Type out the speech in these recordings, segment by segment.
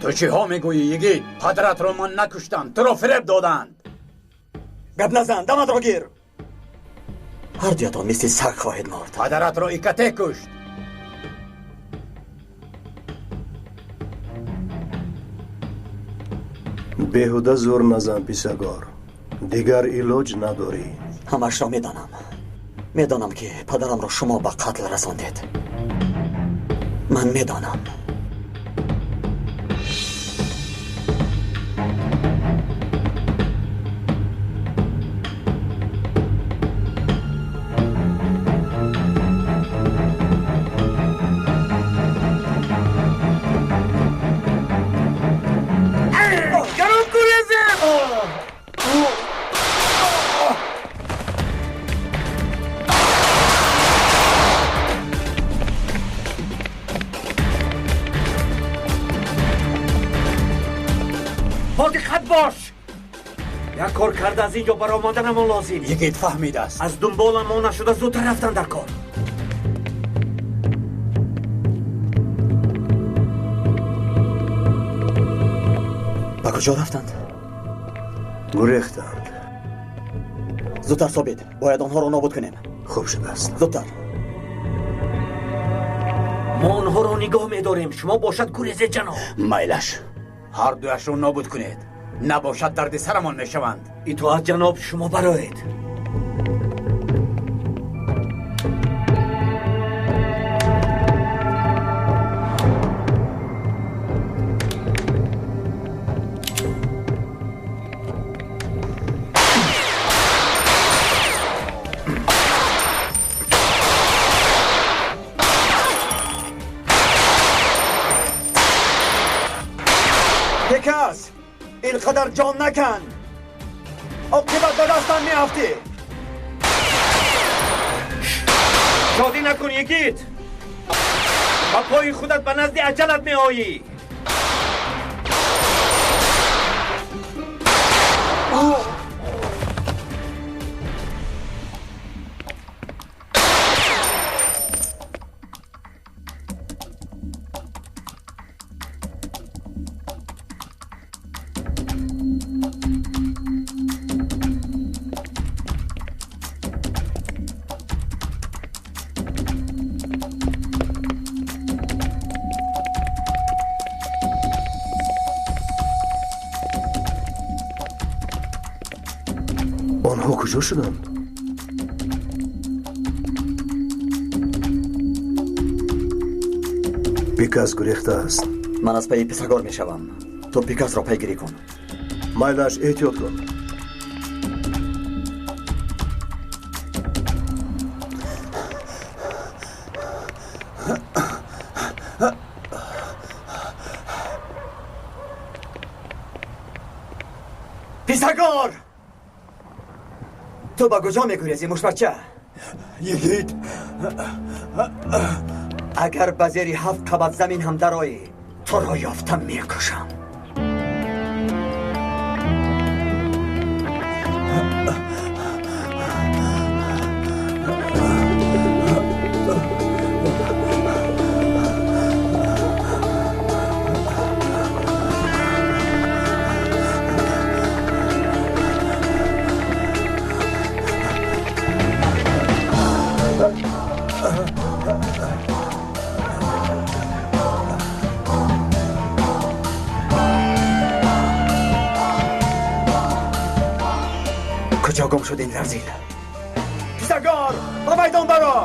Ту чиҳо мегӯӣ, йигит? Падаратро ман накуштам, туро фиреб доданд. Гап назан, даматро гир. Ҳар дуятон мисли саг хоҳед мурд. Падаратро Икате кушт. Беҳуда зӯр назан, Писагор. Дигар илоҷ надорӣ. Ҳамашро медонам. Медонам, ки падарамро шумо ба қатл расондед. Ман медонам. Аз инҷо баромаданамон лозим. Йигит фаҳмидааст. Аз дунболамон нашуда зудтар рафтан дар кор. Ба куҷо рафтанд? Гурехтанд. Зудтар, Собит, бояд онҳоро нобуд кунем. Хуб шудааст. Зудтар. Мо онҳоро нигоҳ медорем, шумо бошад гурезед, ҷаноб. Майлаш, ҳар дуяшро нобуд кунед. Набошад дарди сарамон мешаванд. Итоат, ҷаноб, шумо бароед. Бекас, инқадар ҷон накан. Оқибат ба дастам меафтӣ. Шодӣ накун, йигит. Ба пои худат ба назди аҷалат меоӣ. Онҳо куҷо шуданд? Пикас гурехтааст. Ман аз пайи Писагор мешавам. Ту Пикасро пайгирӣ кун. Майлаш, эҳтиёт кун. Писагор! Ту ба куҷо мегурезӣ, мушбача? Йигит! Агар ба зери ҳафт қабат замин ҳам дароӣ, туро ёфта мекушам. Куҷо гум шуд ин разил? Писагор, ба майдон баро!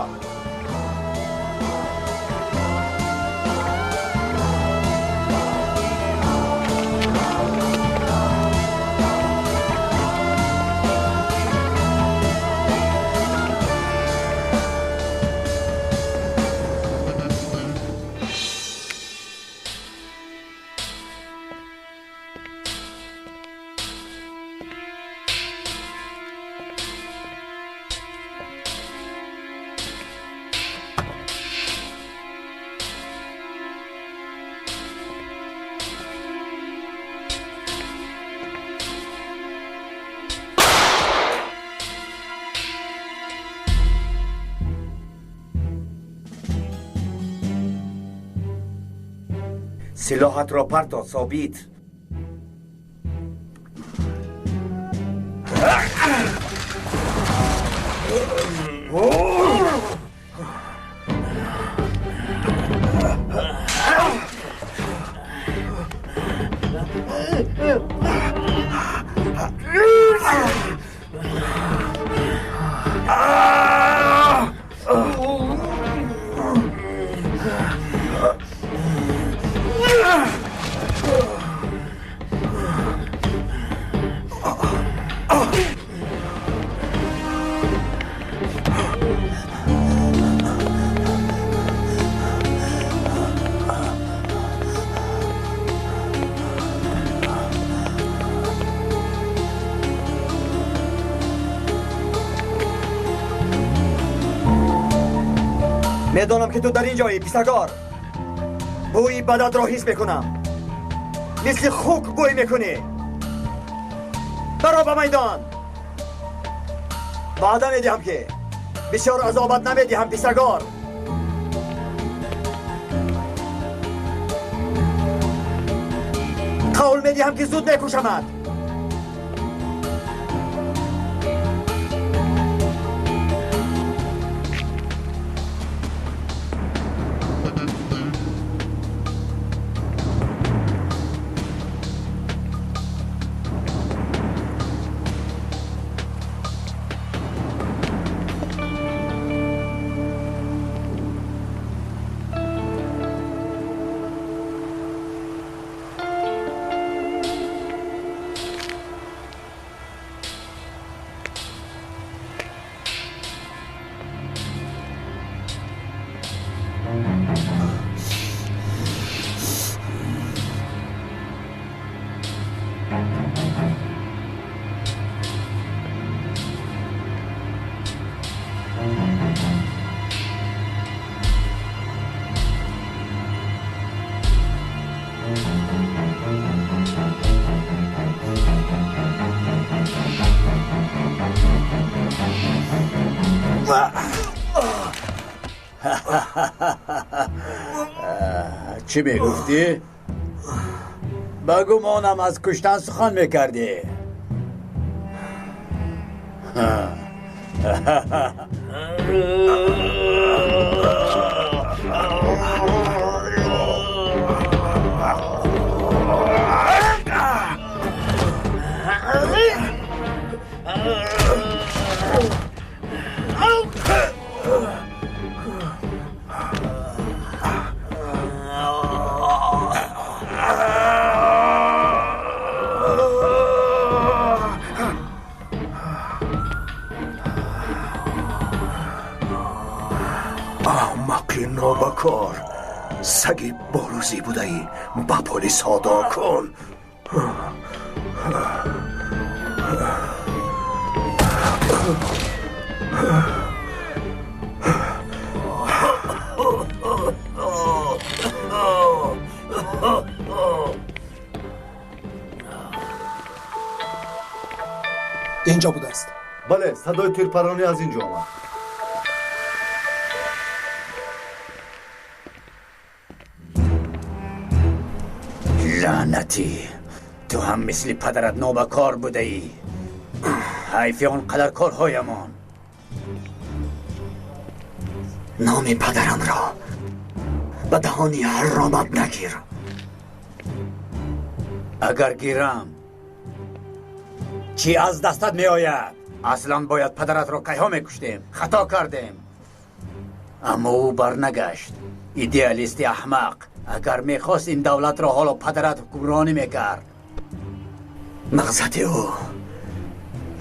Силоҳатро парто, Собит. Медонам ки ту дар ин ҷоӣ, писагор. Бӯи бадатро ҳис мекунам. Мисли хук бӯй мекунӣ. Баро ба майдон. Ваъда медиҳам ки бисёр азобат намедиҳам, писагор. Қавл медиҳам ки зуд мекушамад. Чӣ мегуфтӣ? Ба гумонам аз куштан сухан мекардӣ. Аҳмақи нобакор, саги борӯзӣ будаӣ, ба полис ҳодо кун. Инҷо будааст. Бале, садои тирпаронӣ аз ин ҷо омад. Лаънатӣ, ту ҳам мисли падарат нобакор будаӣ. Ҳайфи он қадар корҳоямон. Номи падарамро ба даҳони ҳаромат нагир. Агар гирам, чӣ аз дастат меояд? Аслан бояд падаратро кайҳо мекуштем. Хато кардем. Аммо ӯ барнагашт. Идеалисти аҳмақ. Агар мехост ин давлатро ҳоло падарат ҳукмронӣ мекард. Мақсади ӯ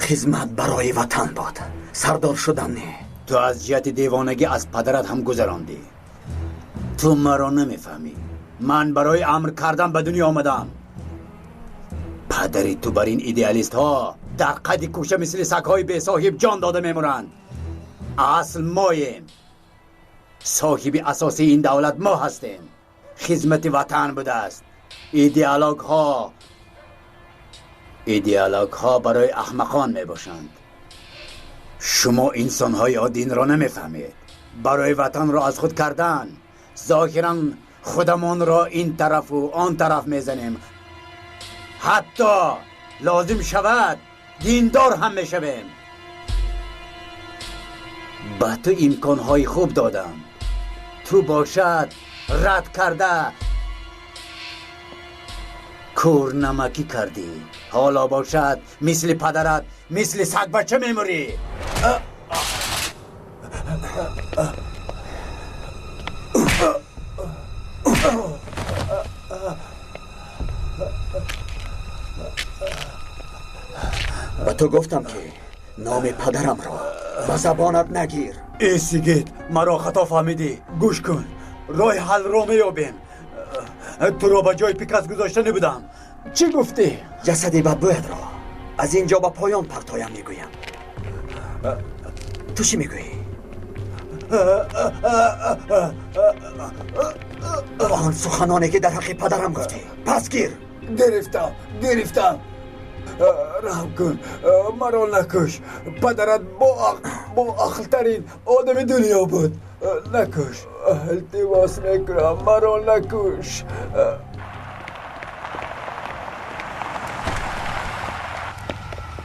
хизмат барои ватан буд, сардор шудан не. Ту аз ҷиҳати девонагӣ аз падарат ҳам гузарондӣ. Ту маро намефаҳмӣ. Ман барои амр кардан ба дунё омадам. Падари ту бар ин идеалистҳо дар қади кӯча мисли сагҳои бесоҳиб ҷон дода мемуранд. Асл моем. Соҳиби асосии ин давлат мо ҳастем. Хизмати ватан будааст. Идеологҳо барои аҳмақон мебошанд. Шумо инсонҳои оддӣ инро намефаҳмед. Барои ватанро аз худ кардан, зоҳиран Худамонро ин тарафу он тараф мезанем. Ҳатто лозим шавад диндор ҳам мешавем. Ба ту имконҳои хуб додам. Ту бошад рад карда кӯрнамакӣ кардӣ. Ҳоло бошад мисли падарат, мисли сагбача мемурӣ. Ба ту гуфтам, ки номи падарамро ба забонат нагир. Эй Сигит, маро хато фаҳмидӣ. Гӯш кун, роҳи ҳалро меёбем. Туро ба ҷои Пикас гузошта набудам. Чӣ гуфтӣ? Ҷасади бадбӯятро аз ин ҷо ба поён партоям мегӯям. Ту чӣ мегӯӣ? Он суханоне ки дар ҳаққи падарам гуфтӣ, пас гир. Гирифтам, гирифтам. Раҳм кун, маро накуш. Падарат бо ақлтарин одами дунё буд. Накуш, илтимос мекунам, маро накуш.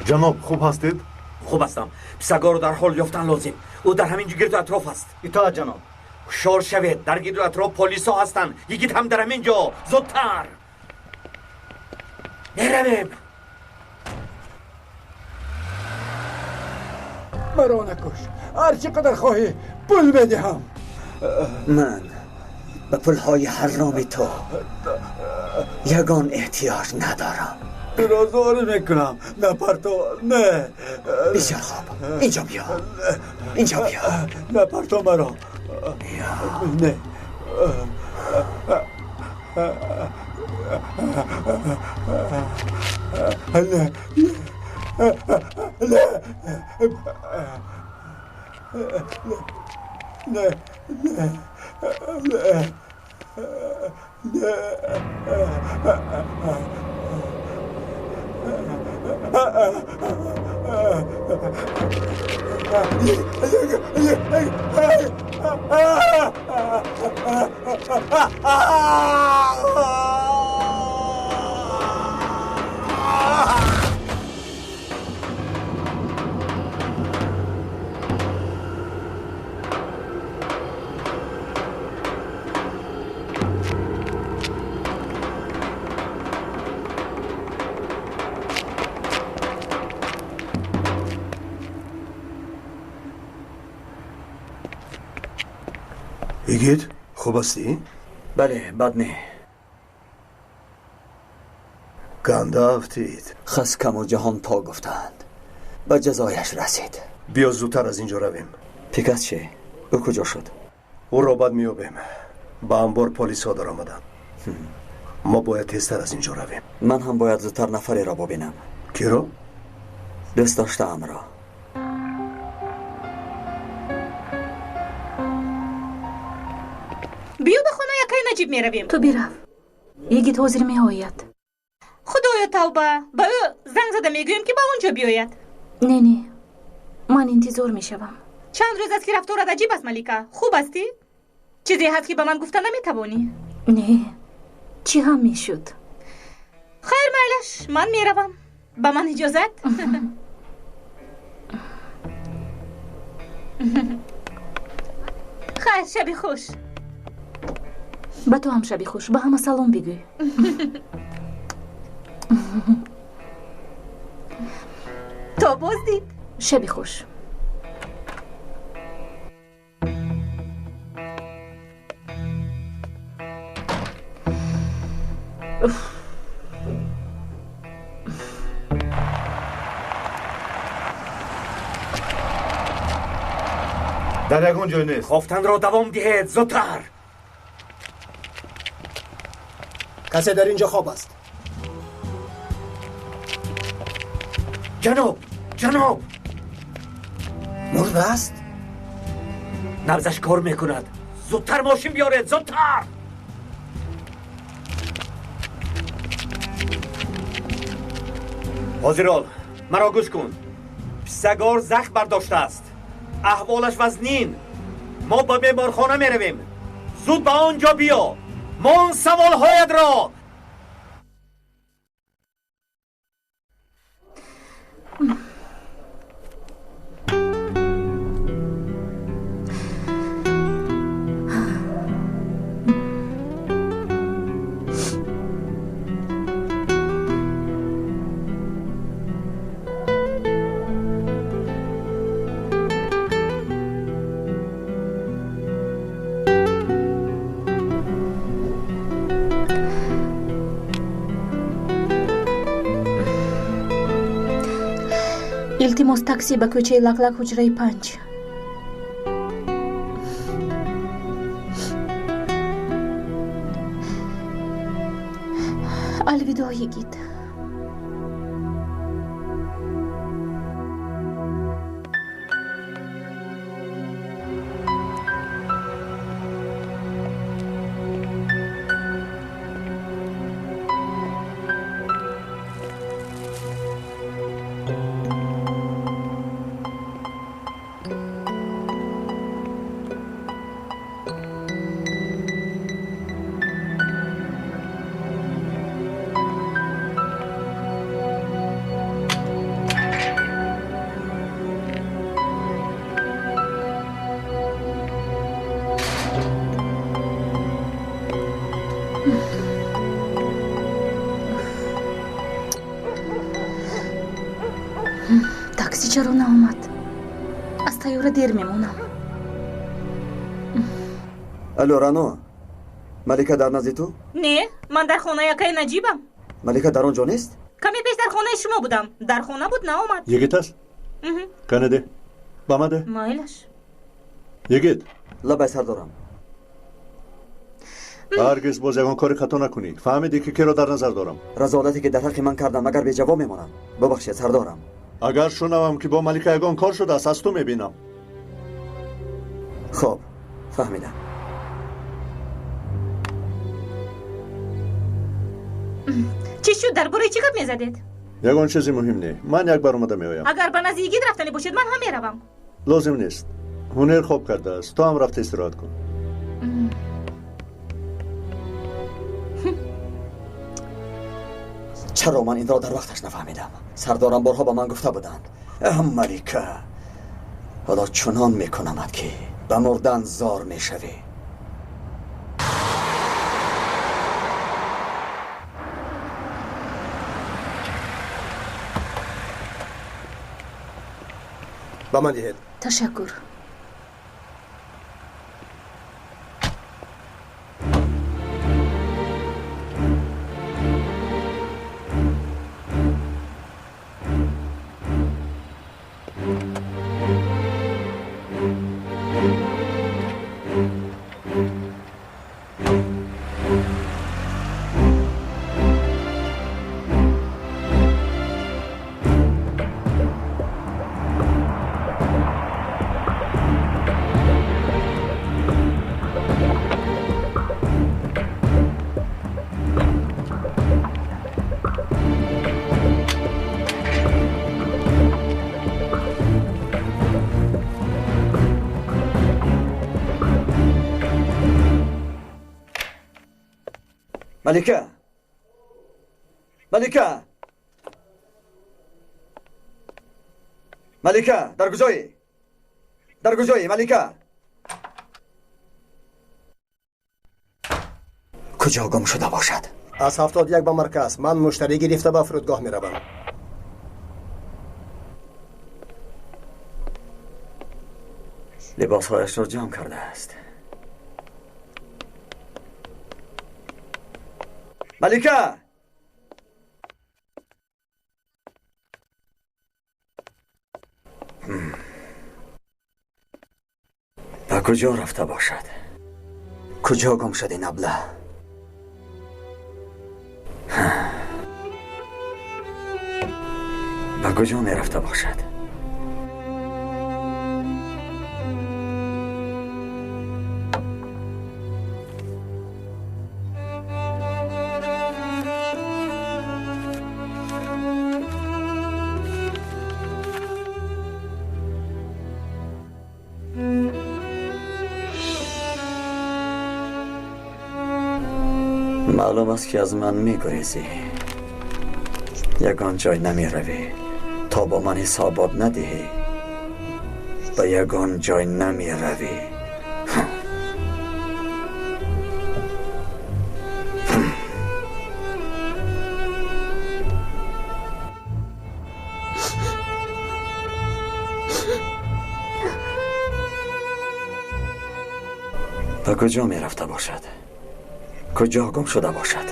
Ҷаноб, хуб ҳастед? Хуб ҳастам. Писагорро дар ҳол ёфтан лозим. Ӯ дар ҳамин ҷо гирду атроф аст. Итоат, ҷаноб. Ҳушёр шавед, дар гирду атроф полисҳо ҳастанд. Йигит ҳам дар ҳамин ҷо. Зудтар меравем. Маро накуш. Ҳар чӣ қадар хоҳӣ пул медиҳам. Ман ба пулҳои ҳароми ту ягон эҳтиёҷ надорам. Туро зорӣ мекунам. Напарто, не. Бисёр хуб, инҷо биё, инҷо биё. Напарто маро. Не. Не. Не. Не. Не. Не. Йигит, хуб ҳастӣ? Бале, бад не. Ганда афтид. Хаскаму ҷаҳон по гуфтаанд. Ба ҷазояш расид. Биё зудтар аз ин ҷо равем. Пикас чӣ? Ӯ куҷо шуд? Ӯро бад меёбем. Ба анбор полисҳо даромаданд. Мо бояд тезтар аз ин ҷо равем. Ман ҳам бояд зудтар нафареро бубинам. Киро? Дӯст доштаамро. Биё ба хонаи акаи Наҷиб меравем. Ту бирав. Йигит ҳозир меояд. Худоё, тавба! Ба ӯ занг зада мегӯем, ки ба он ҷо биёяд. Не, не, ман интизор мешавам. Чанд рӯз аст, ки рафторат аҷиб аст, Малика. Хуб ҳастӣ? Чизе ҳаст, ки ба ман гуфта наметавонӣ? Не, чӣ ҳам мешуд? Хайр, майлаш, ман меравам. Ба ман иҷозат? Хайр, шаби хуш. Ба ту ҳам шаби хуш. Ба ҳама салом бигӯй. То боз дид. Шаби хуш. Дар ягон ҷой нест. Кофтанро давом диҳед, зудтар. Касе дар ин ҷо хоб аст. Ҷаноб, ҷаноб! Мурда аст? Набзаш кор мекунад. Зудтар мошин биёред, зудтар! Ҳозирол, маро гӯш кун. Писагор захм бардоштааст. Аҳволаш вазнин. Мо ба беморхона меравем. Зуд ба он ҷо биё. Мон саволҳоятро. Илтимос, такси ба кӯчаи Лаклак, ҳуҷраи 5. Алвидо, йигит. Такси чаро наомад? Аз тайёра дер мемонам. Алло, Рано, Малика дар назди ту? Не, ман дар хонаи акаи Наҷибам. Малика дар он ҷо нест? Каме пеш дар хонаи шумо будам. Дар хона буд, наомад. Йигит аст? Канеде? Ба маде? Майлаш. Йигит. Лабай, сардорам. Ҳаргиз боз ягон кори хато накунӣ. Фаҳмидӣ, ки киро дар назар дорам? Разолате ки дар ҳаққи ман кардам, агар беҷавоб мемонам. Бубахшед, сардорам. Агар шунавам, ки бо Малика ягон кор шудааст, аз ту мебинам. Хоб, фаҳмидам. Чӣ шуд? Дар бораи чӣ гап мезадед? Ягон чизи муҳим не. Ман як бар омада меоям. Агар ба назди йигит рафтанӣ бошед, ман ҳам меравам. Лозим нест. Ҳунер хоб кардааст. Ту ҳам рафта истироҳат кун. Чаро ман инро дар вақташ нафаҳмидам? Сардорам борҳо ба ман гуфта буданд. Эҳ, Малика, ҳоло чунон мекунамад, ки ба мурдан зор мешавӣ. Ба ман диҳед. Ташаккур. Малика, Малика, Малика, дар куҷоӣ? Дар куҷоӣ, Малика? Куҷо гум шуда бошад? Аз 71 ба марказ. Ман муштарӣ гирифта ба фурудгоҳ меравам. Либосҳояшро ҷамъ кардааст. Малика! Ба куҷо рафта бошад? Куҷо гум шуд ин абла? Ба куҷо мерафта бошад? Маълум аст, ки аз ман мегурезӣ. Ягон ҷой намеравӣ, то бо ман ҳисобот надиҳӣ. Ба ягон ҷой намеравӣ. Ба куҷо мерафта бошад? Куҷо гум шуда бошад?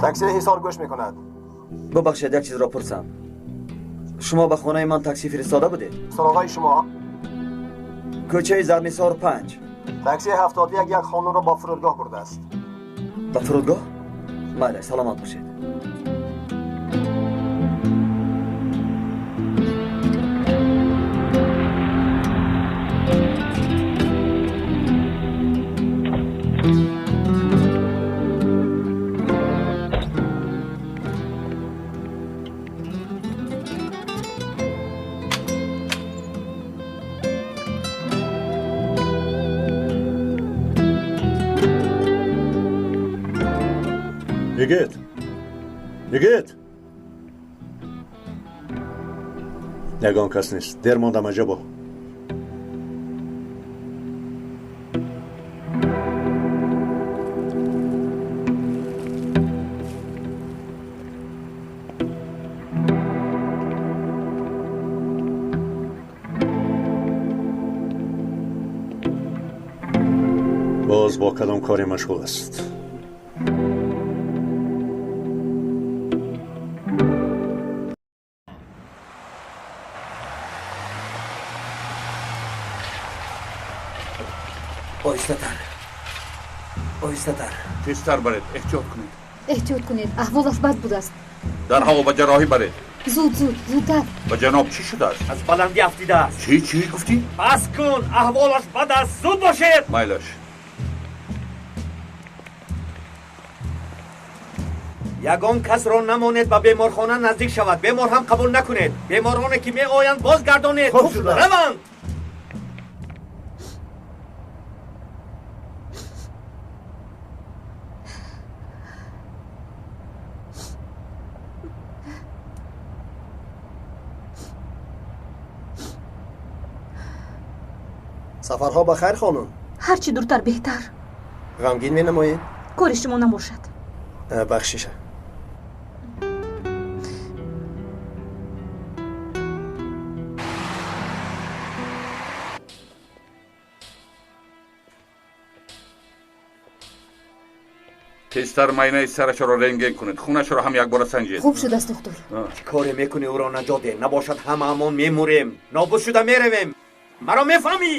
Таксии Ҳисор гӯш мекунад. Бубахшед, як чизро пурсам. Шумо ба хонаи ман такси фиристода будед? Суроғаи шумо? Кӯчаи Зарнисор 5. Таксии 71 як хонумро ба фурудгоҳ бурдааст. Ба фурудгоҳ? Майли, саломат бошед. Йигит! Йигит! Ягон кас нест. Дер мондам, аҷабо. Боз бо кадом коре машғул аст? Оҳистатар, оҳистатар. Тезтар баред, эҳтиёт кунед. Эҳтиёт кунед, аҳволаш бад будааст. Дар ҳаво ба ҷарроҳӣ баред. Зуд, зуд, зудтар. Ба ҷаноб чӣ шудааст? Аз баландӣ афтидааст. Чӣ, чӣ гуфтӣ? Бас кун, аҳволаш бад аст, зуд бошед. Майлаш. Ягон касро намонед ба беморхона наздик шавад. Бемор ҳам қабул накунед. Бемороне ки меоянд бозгардонед. Раванд. Сафарҳо ба хайр, хонум? Ҳарчи дуртар беҳтар. Ғамгин менамоед? Кори шумо набошад. Бахшиша. Тезтар майнаи сарашро рентген кунед, хунашро ҳам якбора санҷед. Хуб шудааст, доктор. Чӣ коре мекунӣ, ӯро наҷот деҳ. Набошад ҳамаамон мемурем, нобуд шуда меравем. Маро мефаҳмӣ?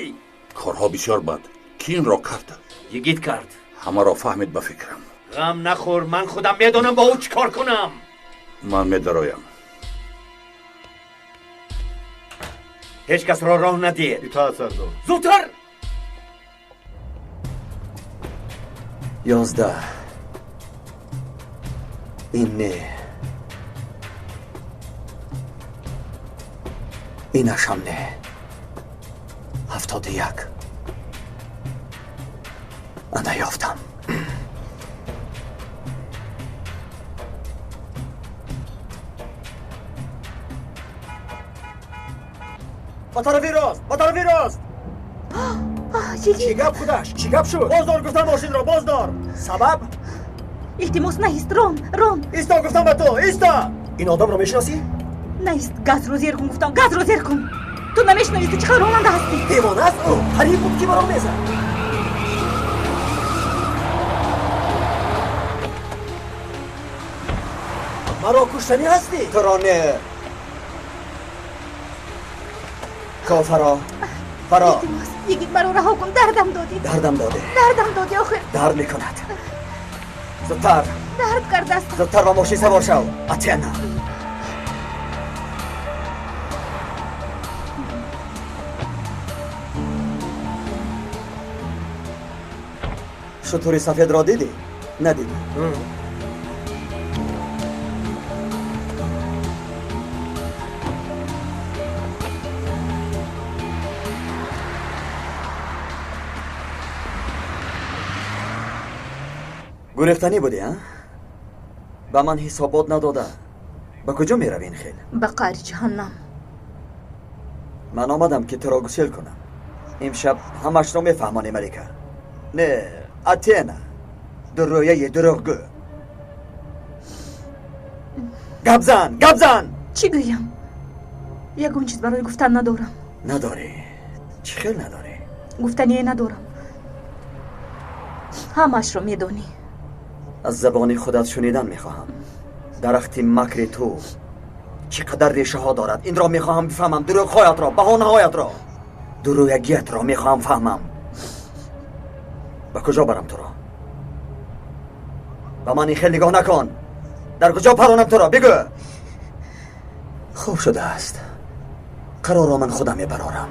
Корҳо бисёр бад. Кӣ инро кард? Йигит кард. Ҳамаро фаҳмид ба фикрам. Ғам нахӯр, ман худам медонам бо ӯ чӣ кор кунам. Ман медароям. Ҳеҷ касро роҳ надиҳед. Итоат, сардор. Зудтар! 11. Ин не. Инашам не. 71. Ана ёфтам. Ба тарафи рост, ба тарафи рост. Чӣ гап худаш? Чӣ гап шуд? Боздор гуфтам мошинро, боздор. Сабаб? Илтимос, наист, рон, рон. Исто гуфтам ба ту, исто. Ин одамро мешиносӣ? Наист, газро зер кун гуфтам, газро зер кун. Ту намешинавӣ, ту чӣ қадр ронанда ҳастӣ? Девона аст ӯ, қариб буд ки маро мезад. Маро куштанӣ ҳастӣ? Туро не. Ко фаро, фаро. Илтимос, йигит, маро раҳо кун, дардам додӣ. Дардам додӣ. Дардам додӣ охир. Дард мекунад. Зудтар. Дард кардааст. Зудтар ба мошин савор шав. Атена. Шутури сафедро дидӣ? Надидӣ? Гурехтанӣ будӣ, а? Ба ман ҳисобот надода. Ба куҷо меравӣ ин хел? Ба қаъри ҷаҳаннам. Ман омадам ки туро гусел кунам. Имшаб ҳамашро мефаҳмонӣ, Малика. Не, Атена. Дурӯяи дурӯғгӯ. Гап зан, гап зан! Чӣ гӯям? Ягон чиз барои гуфтан надорам. Надорӣ? Чӣ хел надорӣ? Гуфтание надорам. Ҳамаашро медонӣ. Аз забони худат шунидан мехоҳам. Дарахти макри ту чӣ қадар решаҳо дорад, инро мехоҳам бифаҳмам. Дурӯғҳоятро, баҳонаҳоятро, дурӯягиятро мехоҳам фаҳмам. Ба куҷо барам туро? Ба ман ин хел нигоҳ накун. Дар куҷо паронам туро? Бигӯ. Хуб шудааст. Қарорро ман худам мебарорам.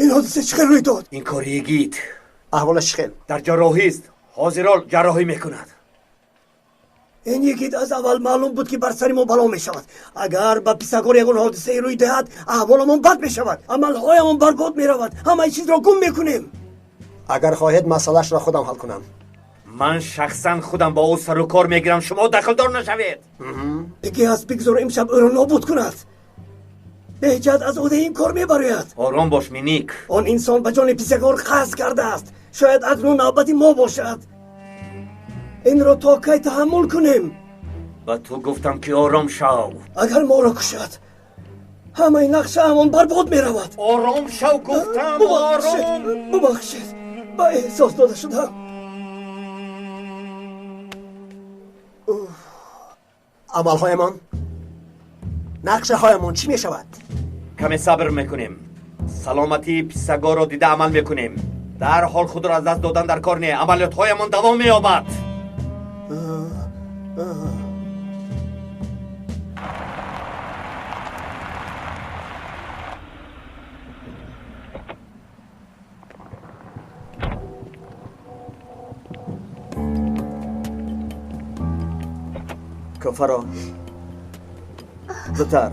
Ин ҳодиса чӣ хел рӯй дод? Ин кори йигит. Аҳволаш чӣ хел? Дар ҷарроҳист. Ҳозирол ҷарроҳӣ мекунад. Ин йигит аз аввал маълум буд, ки бар сари мо бало мешавад. Агар ба писагор ягон ҳодисае рӯй диҳад, аҳволамон бад мешавад, амалҳоямон барбод меравад, ҳамаи чизро гум мекунем. Агар хоҳед, масъалаашро худам ҳал кунам. Ман шахсан худам бо ӯ сару кор мегирам, шумо дахлдор нашавед. Яке ҳаст бигзор имшаб ӯро нобуд кунад. Беҳҷат аз ӯҳдаи ин кор мебарояд. Ором бош, Миник. Он инсон ба ҷони писагор қасд кардааст. Шояд акнун навбати мо бошад. Инро то кай таҳаммул кунем? Ба ту гуфтам, ки ором шав. Агар моро кушад, ҳамаи нақшаамон барбод меравад. Ором шав, гуфтам, ором. Бубахшед, ба эҳсос дода шудам. Амалҳоямон, нақшаҳоямон чӣ мешавад? Каме сабр мекунем. Саломатии писагорро дида амал мекунем. Дар ҳол худро аз даст додан дар кор не. Амалиётҳоямон давом меёбад. Кофаро зудтар.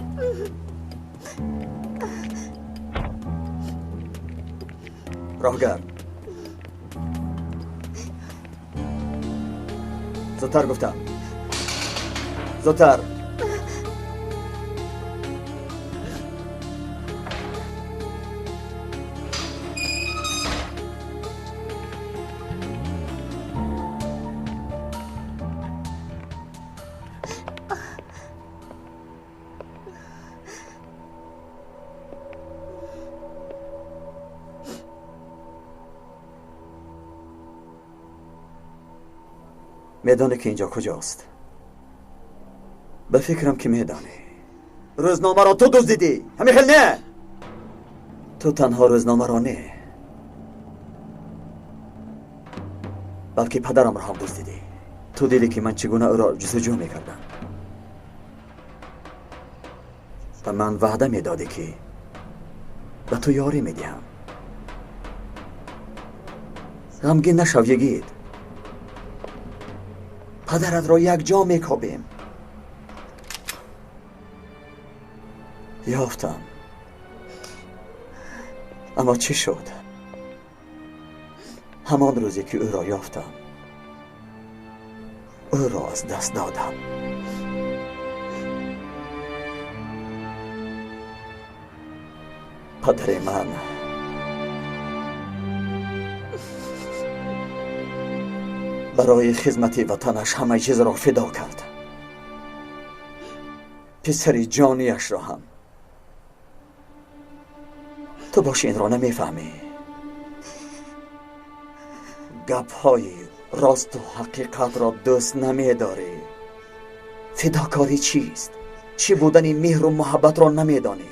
Роҳгар, зудтар гуфтам, зудтар. Медонӣ, ки инҷо куҷост? Ба фикрам, ки медонӣ. Рӯзномаро ту дуздидӣ, ҳамин хел не? Ту танҳо рӯзномаро не, балки падарамро ҳам дуздидӣ. Ту дидӣ, ки ман чӣ гуна ӯро ҷустуҷӯ мекардам. Ба ман ваъда медодӣ, ки ба ту ёрӣ медиҳам. Ғамгин нашав, йигит. Падаратро якҷо мекобем. Ёфтам. Аммо чӣ шуд? Ҳамон рӯзе, ки ӯро ёфтам, ӯро аз даст додам. Падари ман барои хизмати ватанаш ҳамаи чизро фидо кард. Писари ҷонияшро ҳам. Ту боши инро намефаҳмӣ. Гапҳои росту ҳақиқатро дӯст намедорӣ. Фидокорӣ чист? Чӣ будани меҳру муҳаббатро намедонӣ.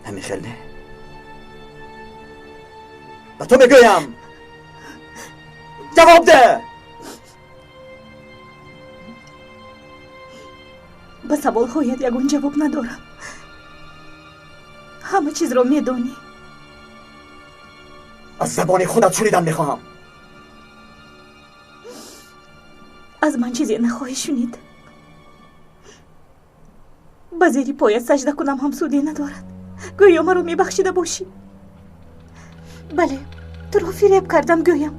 Ҳамин хел не? Ба ту мегӯям, ҷавоб деҳ! Ба саволҳоят ягон ҷавоб надорам. Ҳама чизро медонӣ. Аз забони худат шунидан мехоҳам. Аз ман чизе нахоҳӣ шунид. Ба зери поят саҷда кунам ҳам суде надорад. Гӯё маро мебахшида бошӣ. Бале, туро фиреб кардам гӯям.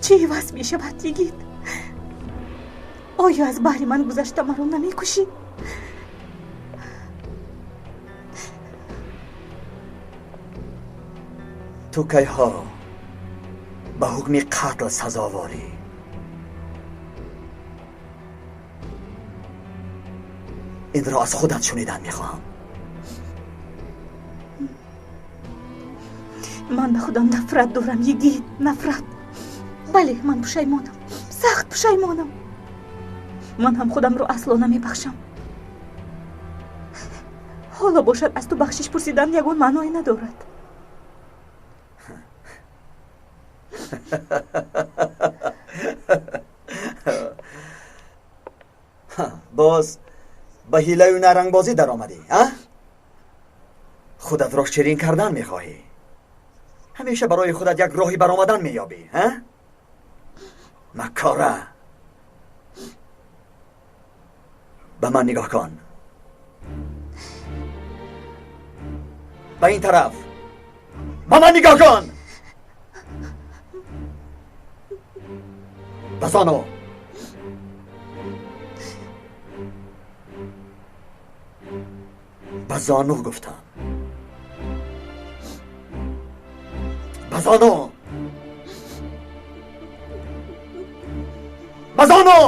Чӣ иваз мешавад, Йигит? Оё аз баҳри ман гузашта маро намекушӣ? Ту кайҳо ба ҳукми қатл сазоворӣ. Инро аз худат шунидан мехоҳам. Ман ба худам нафрат дорам, Йигит, нафрат. Бале, ман пушаймонам, сахт пушаймонам. Ман ҳам худамро асло намебахшам. Ҳоло бошад аз ту бахшиш пурсидан ягон маъное надорад. Боз ба ҳилаю нарангбозӣ даромадӣ, а? Худатро ширин кардан мехоҳӣ. Ҳамеша барои худат як роҳи баромадан меёбӣ, а? Маккора! Ба ман нигоҳ кун. Ба ин тараф. Ба ман нигоҳ кун. Ба зону. Ба зону гуфтам. Ба зону. Ба зону.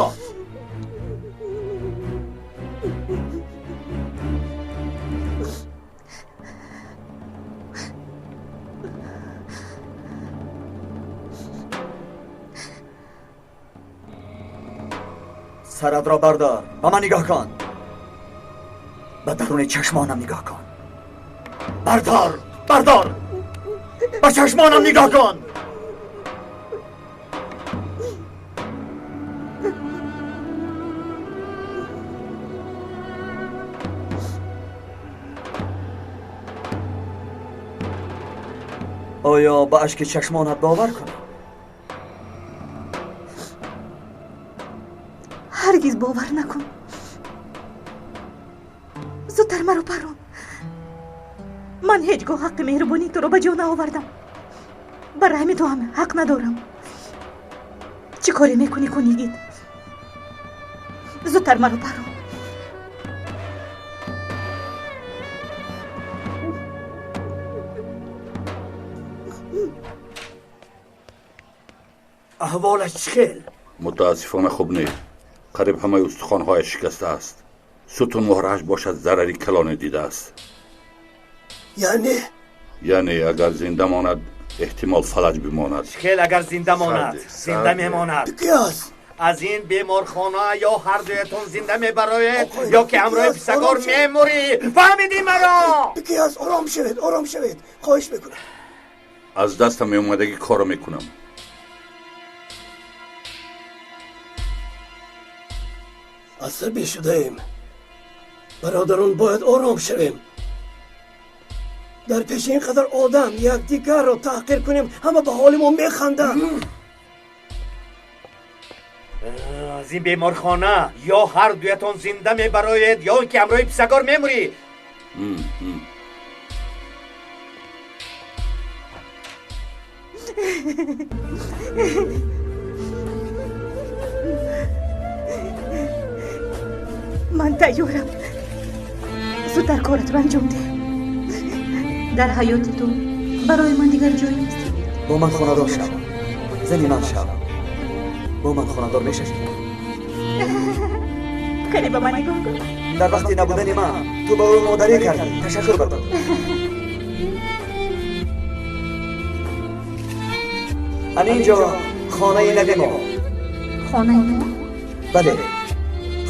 Сарат ро бардор, ба ман нигоҳ кун. Ба даруни чашмонам нигоҳ кун. Бардор, бардор. Ба чашмонам нигоҳ кун. Оё ба ашки чашмонат бовар кунам? Ҳаргиз бовар накун. Зудтар маро парон. Ман ҳеҷ гоҳ ҳаққи меҳрубонии туро ба ҷо наовардам. Ба раҳми ту ҳам ҳақ надорам. Чӣ коре мекунӣ кун, Йигит. Зудтар маро парон. Аҳволаш чӣ хел? Мутаассифона хуб нест. Қариб ҳамаи устухонҳояш шикаста аст. Сутун муҳрааш бошад зарари калоне дидааст. Яъне? Яъне агар зинда монад, эҳтимол фалаҷ бимонад. Хел агар зинда монад, зинда мемонад. Ки аст? Аз ин беморхона ё ҳар дуятон зинда мебароед, ё ки ҳамроҳи писагор мемурӣ. Фаҳмидӣ маро? Ки аст? Ором шавед, ором шавед. Хоҳиш мекунам. Аз дастам меомадагӣ корро мекунам. Асабӣ шудаем. Бародарон, бояд ором шавем. Дар пеши ин қадар одам якдигарро таҳқир кунем, ҳама ба ҳоли мо механданд. Аз ин беморхона ё ҳар дуятон зинда мебароед, ё ки ҳамроҳи писагор мемурӣ. Ман тайёрам. Зудтар коратро анҷом деҳ. Дар ҳаёти ту барои ман дигар ҷой нест. Бо ман хонадор шав. Зани ман шав. Бо ман хонадор мешавӣ. Кале ба ман нигоҳ кун. Дар вақти набудани ман ту ба ӯ модарӣ кардӣ. Ташаккур ба ту. Ан инҷо хонаи нави мо. Хонаи мо? Бале,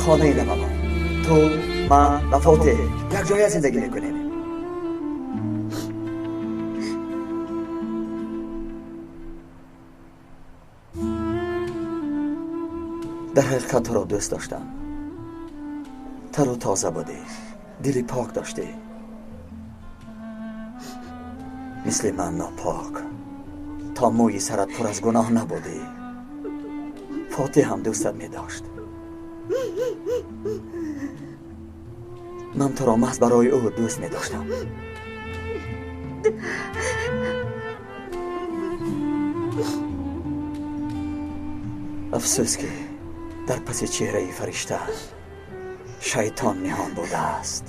хонаи нави мо. Ту, ман ва Фотеҳ якҷоя зиндагӣ мекунем. Дар ҳақиқат туро дӯст доштам. Тару тоза будӣ, дили пок доштӣ. Мисли ман нопок, то мӯи сарат пур аз гуноҳ набудӣ. Фотеҳ ҳам дӯстат медошт. Ман туро маҳз барои ӯ дӯст медоштам. Афсӯс, ки дар паси чеҳраи фаришта шайтон ниҳон будааст.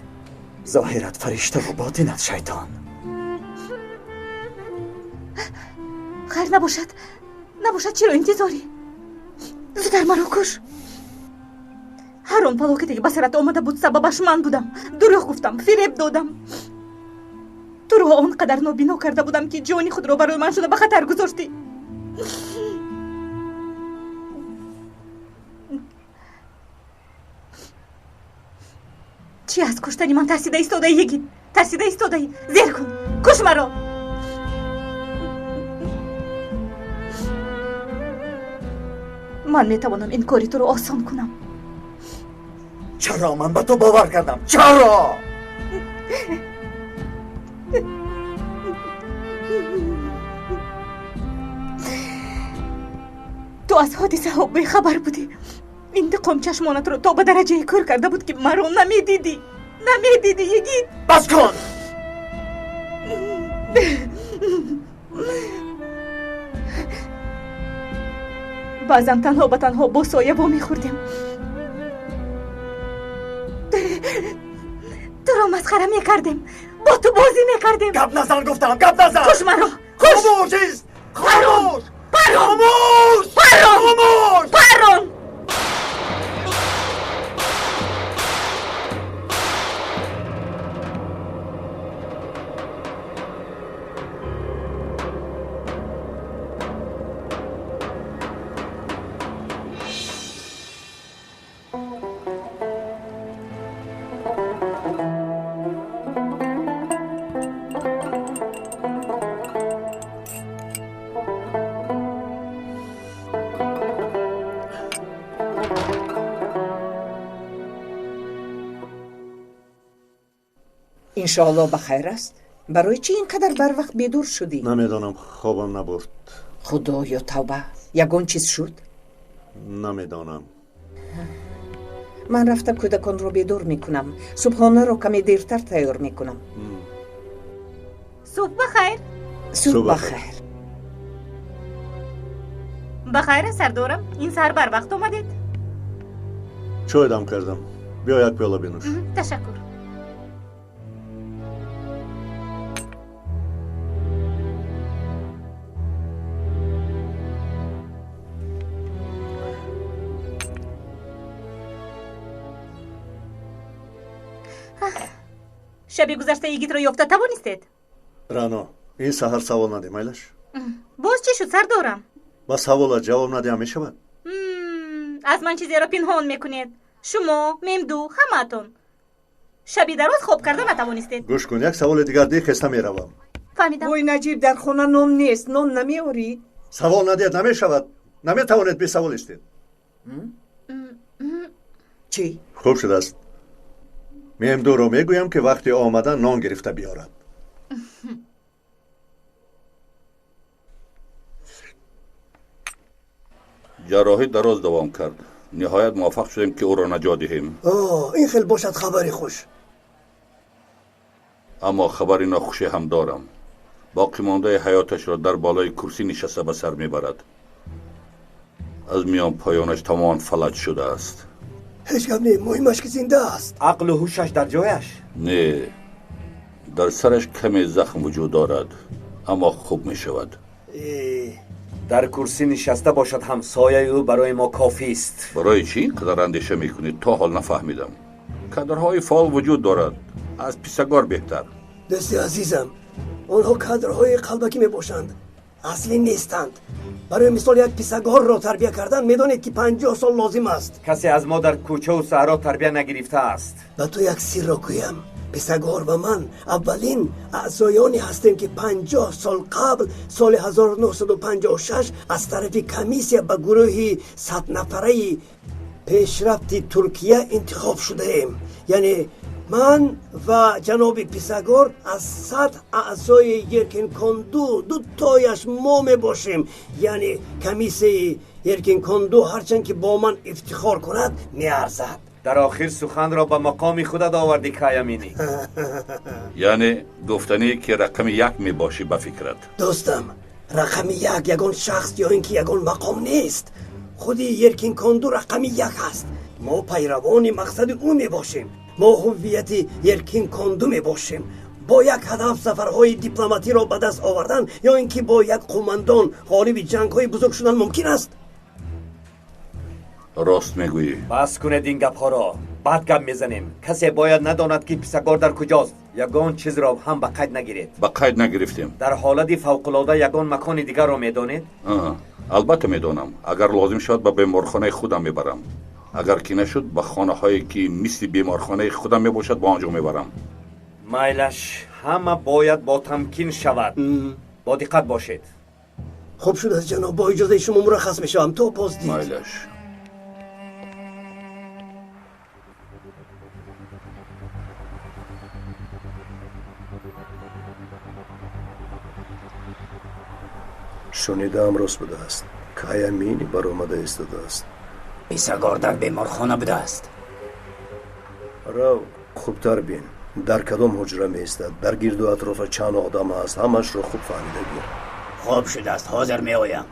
Зоҳират фариштаву ботинат шайтон. Хайр, набошад, набошад, чиро интизорӣ? Зудтар маро куш. Ҳар он фалокате ки ба сарат омада буд, сабабаш ман будам. Дурӯғ гуфтам, фиреб додам. Туро он қадар нобино карда будам, ки ҷони худро барои ман шуда ба хатар гузоштӣ. Чӣ аз куштани ман тарсида истодаӣ, йигит? Тарсида истодаӣ? Зер кун, куш маро. Ман метавонам ин кори туро осон кунам. Чаро ман ба ту бовар кардам? Чаро? Ту аз ҳодисаҳо бехабар будӣ. Интиқом чашмонатро то ба дараҷае кӯр карда буд, ки маро намедидӣ. Намедидӣ, йигит. Бас кун! Баъзан танҳо ба танҳо бо соя вомехӯрдем. Туро масхара мекардем, бо ту бозӣ мекардем. Гап назан, гуфтам, гап назан! Куш маро! Куш! Хомӯш ист! Хомӯш! Парон! Хомӯш! Парон! Хомӯш! Парон! Иншоалло ба хайр аст. Барои чӣ ин қадар барвақт бедор шудӣ? Намедонам, хобам набурд. Худоё, тавба! Ягон чиз шуд? Намедонам. Ман рафта кӯдаконро бедор мекунам. Субҳонаро каме дертар тайёр мекунам. Субҳ ба хайр. Субҳ ба хайр. Ба хайр, сардорам. Ин саҳар барвақт омадед. Чой дам кардам. Биё, як пиёла бинӯш. Ташаккур. Шаби гузашта йигитро ёфта тавонистед? Рано, ин саҳар савол надем, майлаш? Боз чӣ шуд, сардорам? Ба саволат ҷавоб надиҳам мешавад? Аз ман чизеро пинҳон мекунед. Шумо, Мемду, ҳамаатон. Шаби дароз хоб карда натавонистед. Гӯш кун, як саволи дигар диҳ, хеста меравам. Фаҳмидам. Вой, Наҷиб, дар хона нон нест, нон намеорӣ? Савол надиҳед намешавад. Наметавонед бесавол истед. Чӣ? Хуб шудааст. Мемдуро мегӯям, ки вақти омадан нон гирифта биёрад. Ҷарроҳӣ дароз давом кард. Ниҳоят муваффақ шудем, ки ӯро наҷот диҳем. Ин хел бошад хабари хуш. Аммо хабари нохуше ҳам дорам. Боқӣ мондаи ҳаёташро дар болои курсӣ нишаста ба сар мебарад. Аз миён поёнаш тамоман фалаҷ шудааст. Ҳеҷ гап не, муҳимаш ки зинда аст. Ақлу ҳушаш дар ҷояш? Не, дар сараш каме захм вуҷуд дорад, аммо хуб мешавад. Дар курсӣ нишаста бошад ҳам сояи ӯ барои мо кофист. Барои чӣ ин қадар андеша мекунед? То ҳол нафаҳмидам. Кадрҳои фаъол вуҷуд дорад, аз писагор беҳтар. Дӯсти азизам, онҳо кадрҳои қалбакӣ мебошанд, аслӣ нестанд. Барои мисол, як писагорро тарбия кардан медонед, ки 50 сол лозим аст. Касе аз мо дар кӯчаву саҳро тарбия нагирифтааст. Ба ту як сирро гӯям. Писагор ва ман аввалин аъзоёне ҳастем, ки 50 сол қабл, соли 1956, аз тарафи комиссия ба гурӯҳи 100 нафараи пешрафти Туркия интихоб шудаем. Яъне Ман ва ҷаноби Писагор аз 100 аъзои Еркинконду дутояш мо мебошем. Яъне комиссияи Еркинконду ҳарчанд ки бо ман ифтихор кунад, меарзад. Дар охир суханро ба мақоми худат овардӣ, Каяминӣ. Яъне гуфтанӣ ки рақами як мебошӣ ба фикрат. Дӯстам, рақами як ягон шахс ё ин ки ягон мақом нест. Худи Еркинконду рақами як аст. Мо пайравони мақсади ӯ мебошем. Мо ҳуввияти Еркинконду мебошем. Бо як ҳадаф сафарҳои дипломатиро ба даст овардан ё ин ки бо як қумандон ғолиби ҷангҳои бузург шудан мумкин аст? Рост мегӯӣ. Бас кунед ин гапҳоро. Бад гап мезанем. Касе бояд надонад ки Писагор дар куҷост. Ягон чизро ҳам ба қайд нагиред. Ба қайд нагирифтем. Дар ҳолати фавқулода ягон макони дигарро медонед? Албатта медонам. Агар лозим шавад ба беморхонаи худам мебарам. Агар ки нашуд ба хонаҳое ки мисли беморхонаи худам мебошад ба он ҷо мебарам. Майлаш, ҳама бояд ботамкин шавад. Бо диққат бошед. Хуб шудааст ҷаноб, бо иҷозаи шумо мураххас мешавам то боздид. Майлаш. Шунидаам рост будааст. Каямини баромада истодааст. Писагор дар беморхона будааст. Рав, хубтар бин. Дар кадом ҳуҷра меистад, дар гирду атрофа чанд одам аст, ҳамашро хуб фаҳмида гир. Хуб шудааст, ҳозир меоям.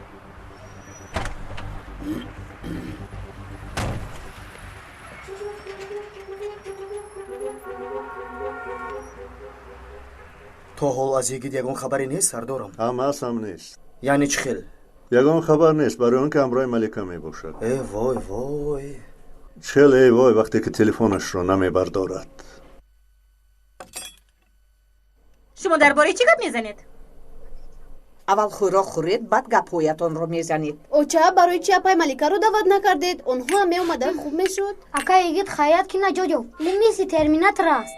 То ҳол аз йигит ягон хабаре нест, сардорам? Ҳам аст, ҳам нест. Яъне чӣ хел? Ягон хабар нест, барои он ки ҳамроҳи Малика мебошад. Э вой вой. Чел эй вой вақте ки телефонашро намебардорад. Шумо дар бораи чӣ гап мезанед? Аввал хӯрок хӯред, баъд гапҳоятонро мезанед. Оча, барои чи апай Маликаро даъват накардед? Онҳо ҳам меомаданд, хуб мешуд. Ака йигит хаят ки наҷот ёфт. Ӯ мисли терминатор аст.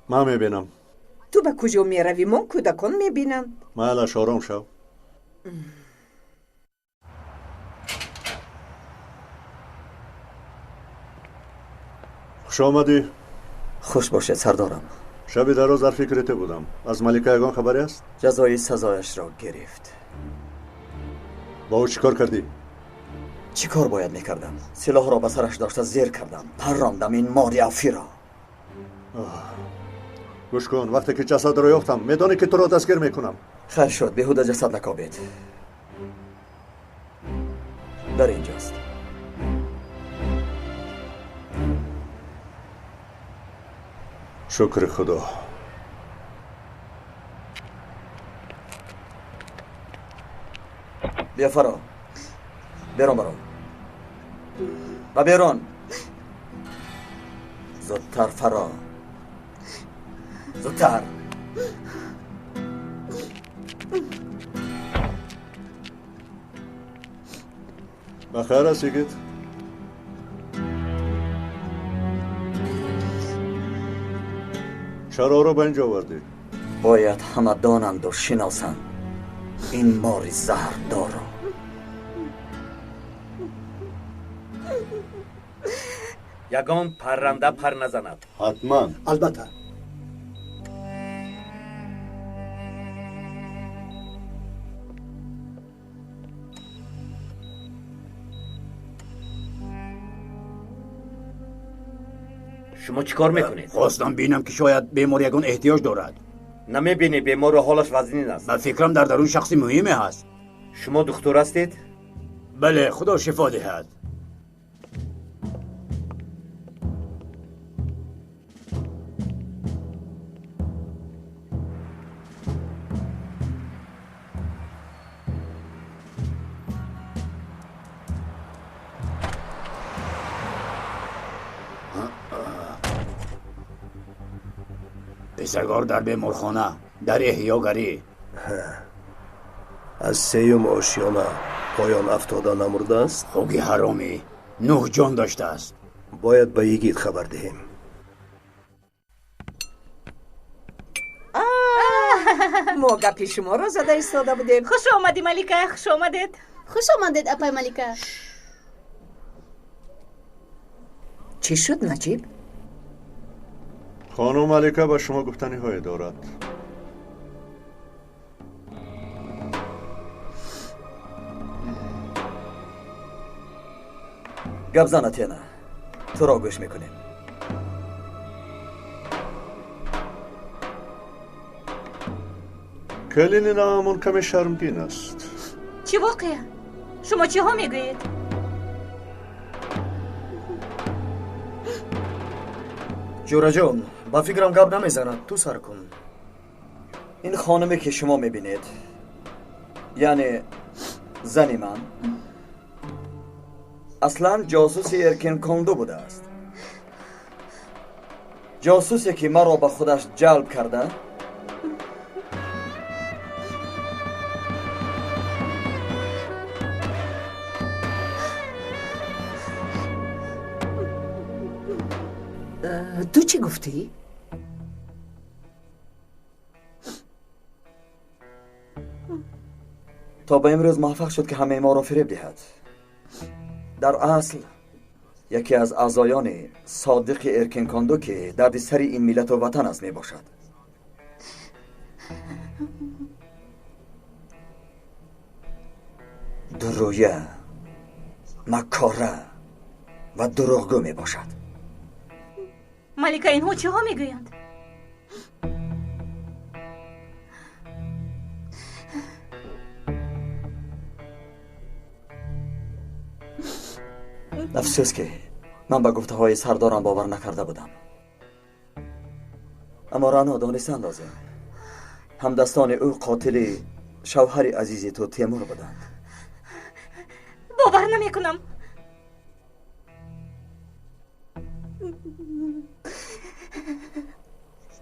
Ман мебинам. Ту ба куҷо меравӣ? Мон кӯдакон мебинанд. Майлаш, ором шав. Хуш омадӣ. Хуш бошед, сардорам. Шаби дароз дар фикри ту будам. Аз Малика ягон хабаре аст? Ҷазои сазояшро гирифт. Бо ӯ чӣ кор кардӣ? Чӣ кор бояд мекардам? Силоҳро ба сараш дошта зер кардам. Паррондам ин мори афиро. Гӯш кун, вақте ки ҷасадро ёфтам, медонӣ ки туро дастгир мекунам. Хайр шуд, беҳуда ҷасад накобед. Дар инҷост. Шукри Худо. Бия фаро. Берон баром. Ба берон. Зудтар фаро. Зудтар. Бахайр аст, йигит. Чаро ӯро ба инҷо овардӣ? Бояд ҳама донанду шиносанд ин мори заҳрдорро. Ягон парранда пар назанад. Ҳатман. Албатта. Шумо чӣ кор мекунед? Хостам бинам ки шояд бемор ягон эҳтиёҷ дорад. Намебинӣ, беморро ҳолаш вазнин аст. Ба фикрам дар дарун шахси муҳиме ҳаст. Шумо духтур ҳастед? Бале, худо шифо диҳад. Писагор дар беморхона, дар эҳёгарӣ. Аз сеюм ошёна поён афтода намурдааст? Хуги ҳаромӣ 9 ҷон доштааст. Бояд ба йигит хабар диҳем. Мо гапи шуморо зада истода будем. Хуш омадӣ, Малика, хуш омадед. Хуш омадед, апай Малика. Чӣ шуд, Наҷиб? Хонум Малика ба шумо гуфтаниҳое дорад. Гап зан, Атена. Туро гӯш мекунем. Келини наамон каме шармгин аст. Чӣ воқеа? Шумо чиҳо мегӯед? Ҷӯраҷон, ба фикрам гап намезанад, ту сар кун. Ин хонуме ки шумо мебинед, яъне зани ман, аслан ҷосуси Эркин Конду будааст. Ҷосусе ки маро ба худаш ҷалб карда, Ту чӣ гуфтӣ? То ба имрӯз муваффақ шуд ки ҳамаи моро фиреб диҳад. Дар асл яке аз аъзоёни содиқи Эркин Конду ки дарди сари ин миллату ватан аст мебошад. Дурӯя, маккора ва дурӯғгӯ мебошад. Малика, инҳо чиҳо мегӯянд? Афсӯс ки ман ба гуфтаҳои сардорам бовар накарда будам. Аммо Рано дониста андозем, ҳамдастони ӯ қотили шавҳари азизи ту Темур буданд. Бовар намекунам.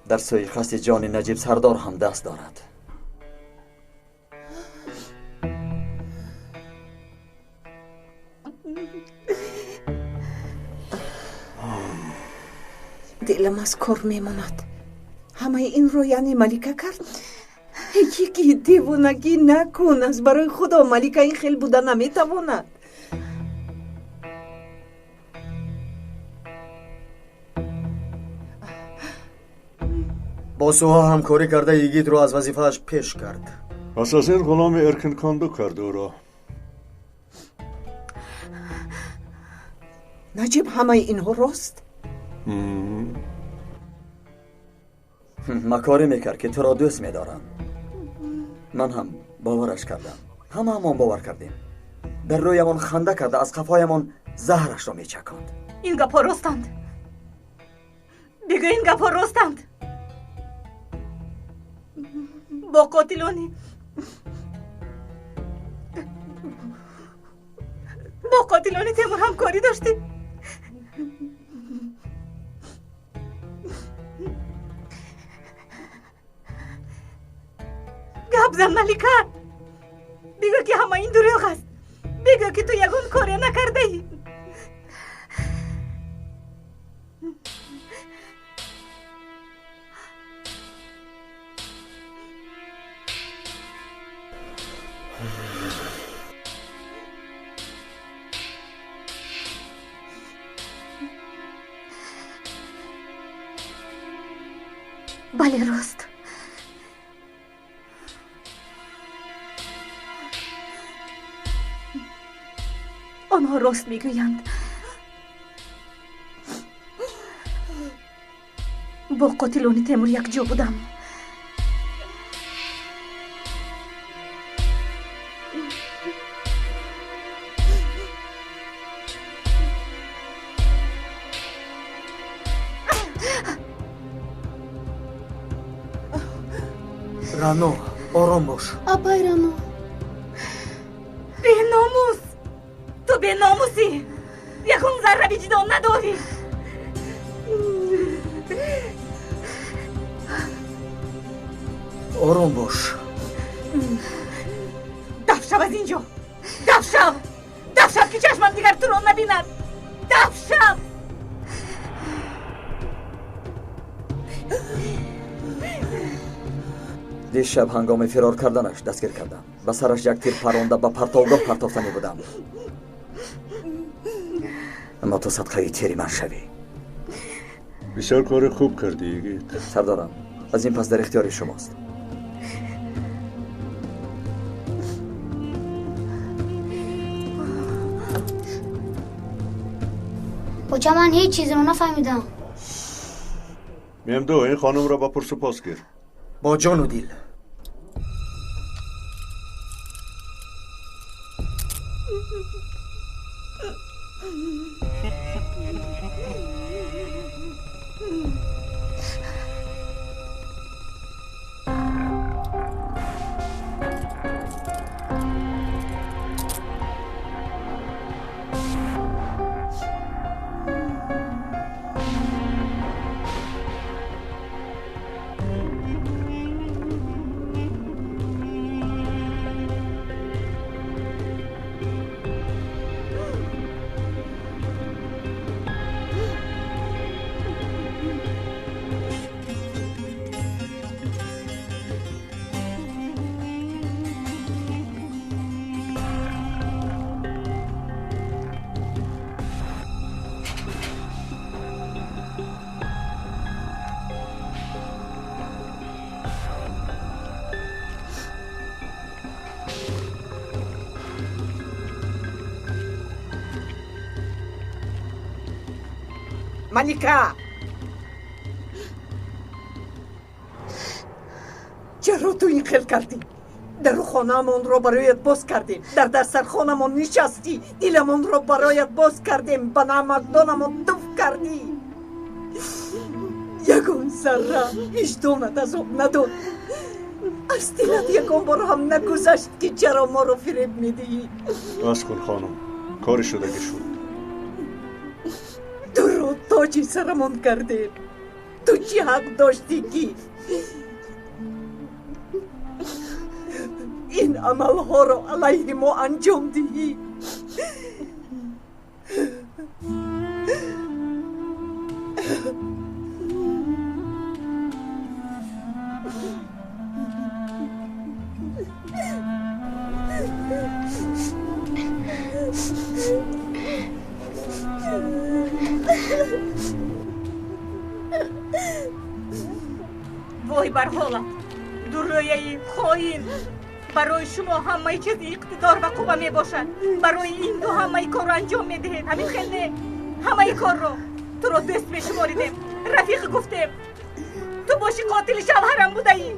Дар суиқасди ҷони Наҷиб сардор ҳам даст дорад. Дилам аз кор мемонад. Ҳамаи инро яъне Малика кард? Яки девонагӣ накун, аз барои Худо Малика ин хел буда наметавонад. Бо Суҳо ҳамкорӣ карда йигитро аз вазифааш пеш кард. Пас аз ин ғуломи Эркин Конду кард ӯро. Наҷиб, ҳамаи инҳо рост? Макорӣ мекард ки туро дӯст медорам. Ман ҳам бовараш кардам. Ҳамаамон бовар кардем. Дар рӯямон ханда карда аз қафоямон заҳрашро мечаконд. Ин гапҳо ростанд. Бигӯ, ин гапҳо ростанд. Бо қотилони Темур ҳамкорӣ доштӣ? Гап зан, Малика. Бигӯ ки ҳама ин дурӯғ аст. Бигӯ ки ту ягон коре накардаӣ. Бале, рост. Онҳо рост мегӯянд. Бо қотилони Темур якҷо будам. Рано, ором бош. Апай Рано. Беномус! Ту беномусӣ! Ягон зарра виҷдон надорӣ! Ором бош. Даф шав аз ин ҷо! Даф шав! Даф шав ки чашмам дигар туро набинад! Даф шав! Дишаб ҳангоми фирор карданаш дастгир кардам. Ба сараш як тир паронда ба партовгоҳ партофтанӣ будам. Аммо ту садқаи тири ман шавӣ. Бисёр кори хуб кардӣ, йигит. Сардорам, аз ин пас дар ихтиёри шумост. Оча, ман ҳеҷ чизро нафаҳмидам. Мемду, ин хонумро ба пурсупос гир. Бо ҷону дил. Малика! Чаро ту ин хел кардӣ? Дару хонаамонро бароят боз кардем, дар дастархонамон нишастӣ, диламонро бароят боз кардем, ба намакдонамон туф кардӣ. Ягон зарра виҷдонат азоб надод. Аз дилат ягон бор ҳам нагузашт, ки чаро моро фиреб медиҳӣ. Бас кун, хонум, кори шудагӣ шуд. Туро тоҷи сарамон кардем. Ту чӣ ҳақ доштӣ, ки ин амалҳоро алайҳи мо анҷом диҳӣ? Вой бар ҳолат, дурӯяи хоин! Барои шумо ҳамаи чиз иқтидор ва қувва мебошад. Барои ин ду ҳамаи корро анҷом медиҳед. Ҳамин хел не? Ҳамаи корро. Туро дӯст мешуморидем, рафиқ гуфтем. Ту боши қотили шавҳарам будаӣ.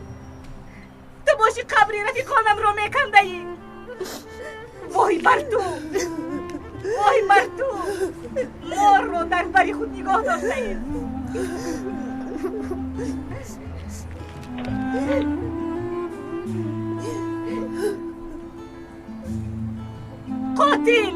Ту боши қабри рафиқонамро мекандаӣ. Вой бар ту! Вой бар ту! Морро дар бари худ нигоҳ доштаӣ. Қотил!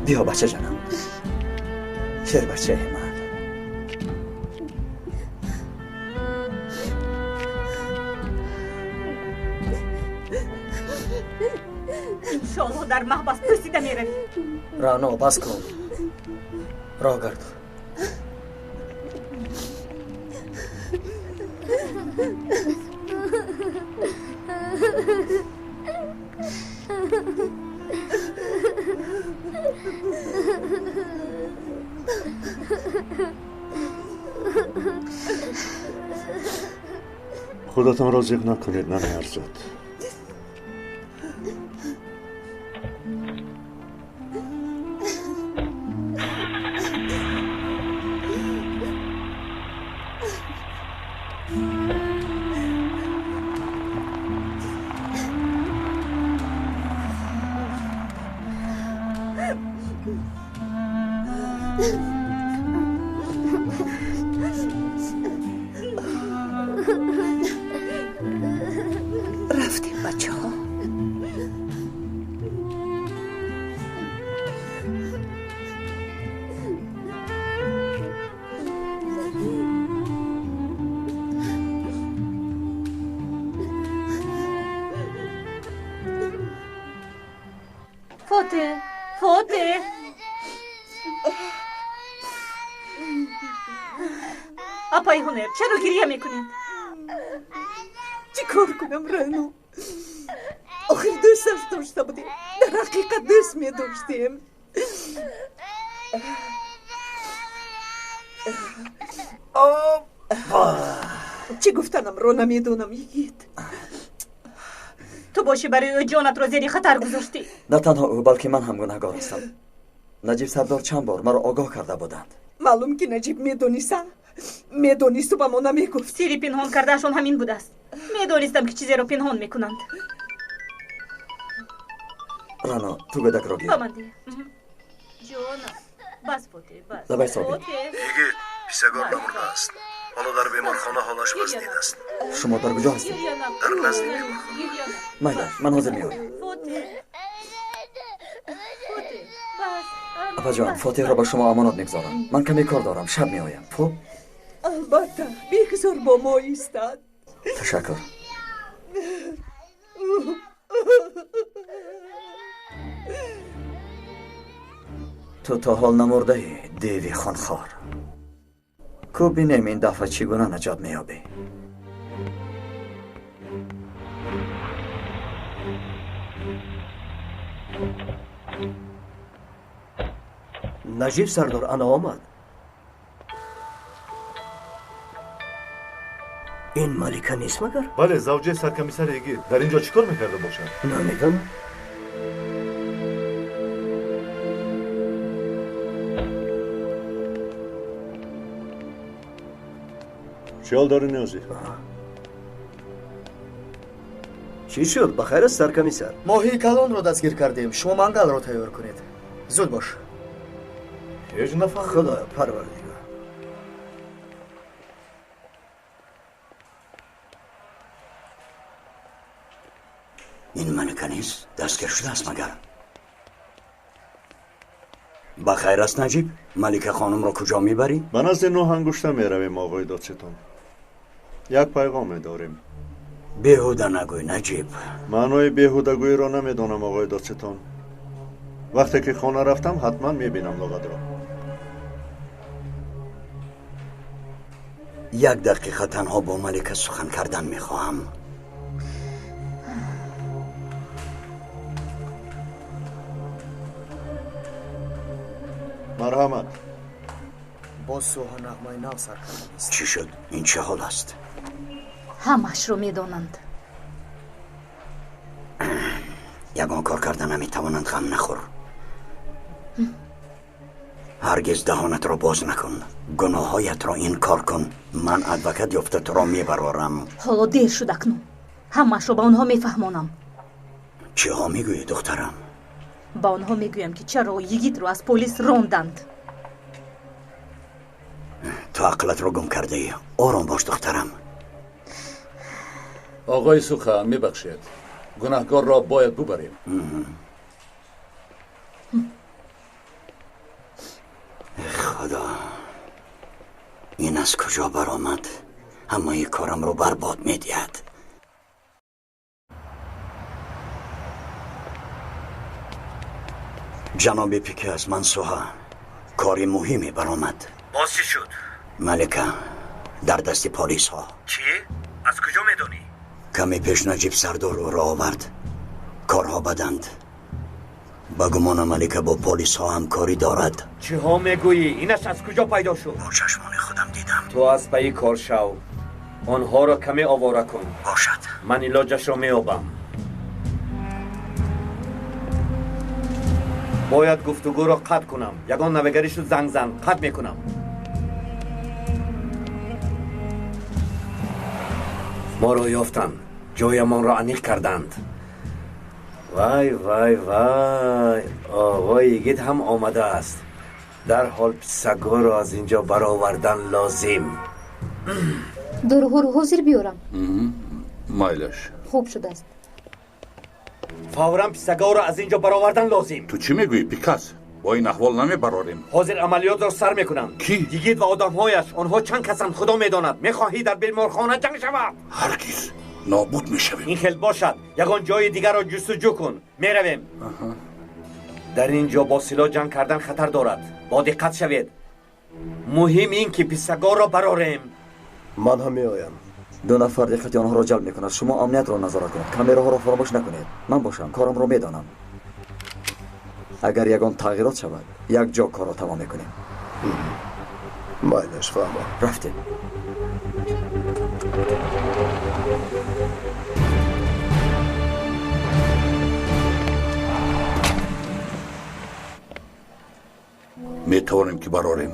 Биё, бачаҷанам, шербачаи ман. Иншоаллоҳ дар маҳбас пӯсида меравӣ. Рано, бас кун, роҳ гард. Худатонро зиқ накунед, намеарзад. Рафтем, бачаҳо. Фотеҳ, Фотеҳ, апаи Ҳунер, чаро гирья мекунед? Чӣ кор кунам, Рано? Охир дӯсташ дошта будем, дар ҳақиқат дӯст медоштем. Чӣ гуфтанамро намедонам, йигит. Ту бошӣ барои ӯ ҷонатро зери хатар гузоштӣ. На танҳо ӯ, балки ман ҳам гунаҳгор ҳастам. Наҷиб сардор чанд бор маро огоҳ карда буданд. Маълум ки Наҷиб медониста, медонисту ба мо намегуфт. Сирри пинҳон кардаашон ҳамин будааст. Медонистам, ки чизеро пинҳон мекунанд. Рано, ту гӯдакро гир. Ба ман деҳ. Ҷонам, бас, Фотеҳ, бас. Лабай собир. Йигит, писагор намурдааст. Ҳоло дар беморхона ҳолаш вазнин аст. Шумо дар куҷо ҳастед? Дар назди беморхона. Майлаш, ман ҳозир меоям. Апаҷон, Фотеҳро ба шумо амонат мегузорам. Ман каме кор дорам, шаб меоям. Хуб? Албатта, бегузор бо мо истад. Ташаккур. Ту то ҳол намурдаӣ, деви хунхор. Ку бинем ин дафъа чӣ гуна наҷот меёбӣ. Наҷиб сардор ана омад. Ин Малика нест магар? Бале, завҷаи саркомиссар Йигит дар ин ҷо чӣ кор мекарда бошад? Намедонам. Чӣ ҳол дорӣ, Ниёзӣ? Чӣ шуд? Ба хайр аст, саркомиссар? Моҳии калонро дастгир кардем. Шумо мангалро тайёр кунед. Зуд бош. Ҳеҷ нафаҳмидам. Худоё, парвардигор. Ин Малика нест? Дастгир шудааст магар? Ба хайр аст, Наҷиб? Малика хонумро куҷо мебарӣ? Ба назди нӯҳ ангушта меравем, оғои додситон. Як пайғоме дорем. Беҳуда нагӯй, Наҷиб. Маънои беҳудагӯиро намедонам, оғои додситон. Вақте ки хона рафтам, ҳатман мебинам луғатро. Як дақиқа танҳо бо Малика сухан кардан мехоҳам. Марҳамат. Боз суҳа нағмаи нав сар кардааст. Чӣ шуд? Ин чӣ ҳол аст? Ҳамаашро медонанд. Ягон кор карда наметавонанд, ғам нахӯр. Ҳаргиз даҳонатро боз накун. Гуноҳҳоятро инкор кун. Ман адвокат ёфта туро мебарорам. Ҳоло дер шуд акнун. Ҳамаашро ба онҳо мефаҳмонам. Чиҳо мегӯӣ, духтарам? Ба онҳо мегӯям, ки чаро йигитро аз полис ронданд. Ту ақлатро гум кардаӣ. Ором бош, духтарам. Оғои Сухан, мебахшед. Гунаҳгорро бояд бубарем. Худо, ин аз куҷо баромад? Ҳамаи корамро барбод медиҳад. Ҷаноби Пикас, ман Суҳа. Кори муҳиме баромад. Боз чӣ шуд? Малика дар дасти полисҳо. Чӣ? Аз куҷо медонӣ? Каме пеш Наҷиб сардор ӯро овард. Корҳо баданд. Ба гумонам Малика бо полисҳо ҳамкорӣ дорад. Чиҳо мегӯӣ? Инаш аз куҷо пайдо шуд? Бо чашмони худам дидам. Ту аз пайи кор шав. Онҳоро каме овора кун. Бошад. Ман илоҷашро меёбам. Бояд гуфтугӯро қатъ кунам. Ягон навигарӣ шуд, занг зан. Қатъ мекунам. Моро ёфтанд. Ҷоямонро аниқ карданд. Вай, вай, вай, оғои йигит ҳам омадааст. Дарҳол писагоро аз ин ҷо баровардан лозим. Доруҳоро ҳозир биёрам. Майлаш. Хуб шудааст. Фавран писагоро аз ин ҷо баровардан лозим. Ту чӣ мегӯӣ, Пикас? Бо ин аҳвол намебарорем. Ҳозир амалиётро сар мекунам. Кӣ? Йигит ва одамҳояш. Онҳо чанд касанд, худо медонад. Мехоҳӣ дар беморхона ҷанг шавад? Ҳаргиз. Нобуд мешавем. Ин хел бошад. Ягон ҷои дигарро ҷустуҷӯ кун. Меравем. Дар ин ҷо бо силоҳ ҷанг кардан хатар дорад. Бо диққат шавед. Муҳим ин ки писагорро барорем. Ман ҳам меоям. Ду нафар диққати онҳоро ҷалб мекунад. Шумо амниятро назорат кунед. Камераҳоро фаромӯш накунед. Ман бошам, корамро медонам. Агар ягон тағйирот шавад, як ҷо корро тамом мекунем. Майлаш, фаҳмам. Рафтем. Метавонем ки барорем.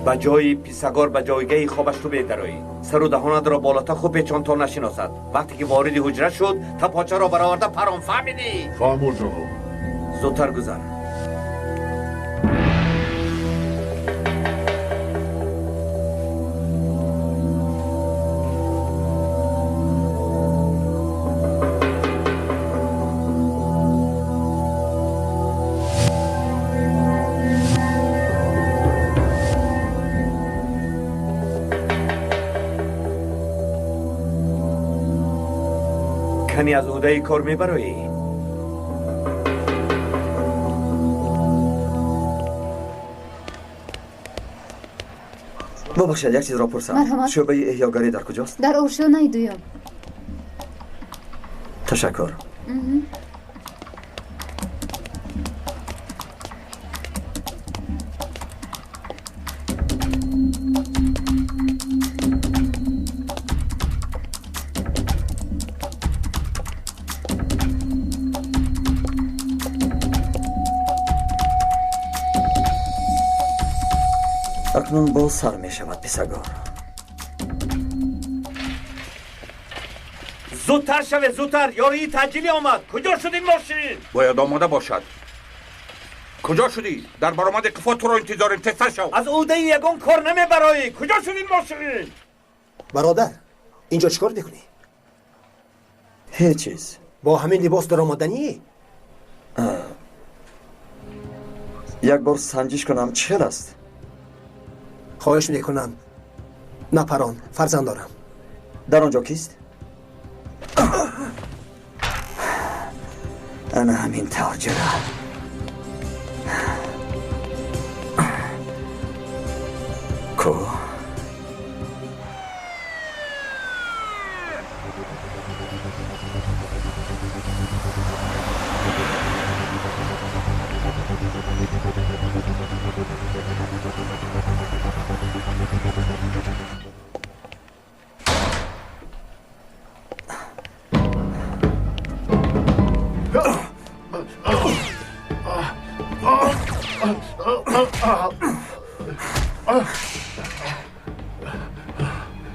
Ба ҷои писагор ба ҷойгаҳи хобаш ту бедароӣ. Сару даҳонатро болота хуб печон то нашиносад. Вақте ки вориди ҳуҷра шуд, тапочаро бароварда парон. Фаҳмидӣ? Фаҳмо, ҷаноб. Зудтар гузар. Кани аз ӯҳдаи кор мебароӣ? Бубахшед, як чизро пурсам. Марҳамат. Шӯъбаи эҳёгарӣ дар куҷост? Дар ошёнаи дуюм. Ташаккур. Акнун боз сар мешавад, писагор. Зудтар шавед, зудтар! Ёрии таъҷилӣ омад. Куҷо шуд ин мошин? Бояд омода бошад. Куҷо шудӣ? Дар баромади қифо туро интизорем. Тезтар шав. Аз ӯҳдаи ягон кор намебароӣ. Куҷо шуд ин мошин? Бародар, инҷо чӣ кор мекунӣ? Ҳеҷ чиз. Бо ҳамин либос даромаданӣ? Як бор санҷиш кунам, чӣ хел аст? Хоҳиш мекунам, напарон, фарзанд дорам. Дар он ҷо кист? Ана ҳамин тавр, ҷара. Ку?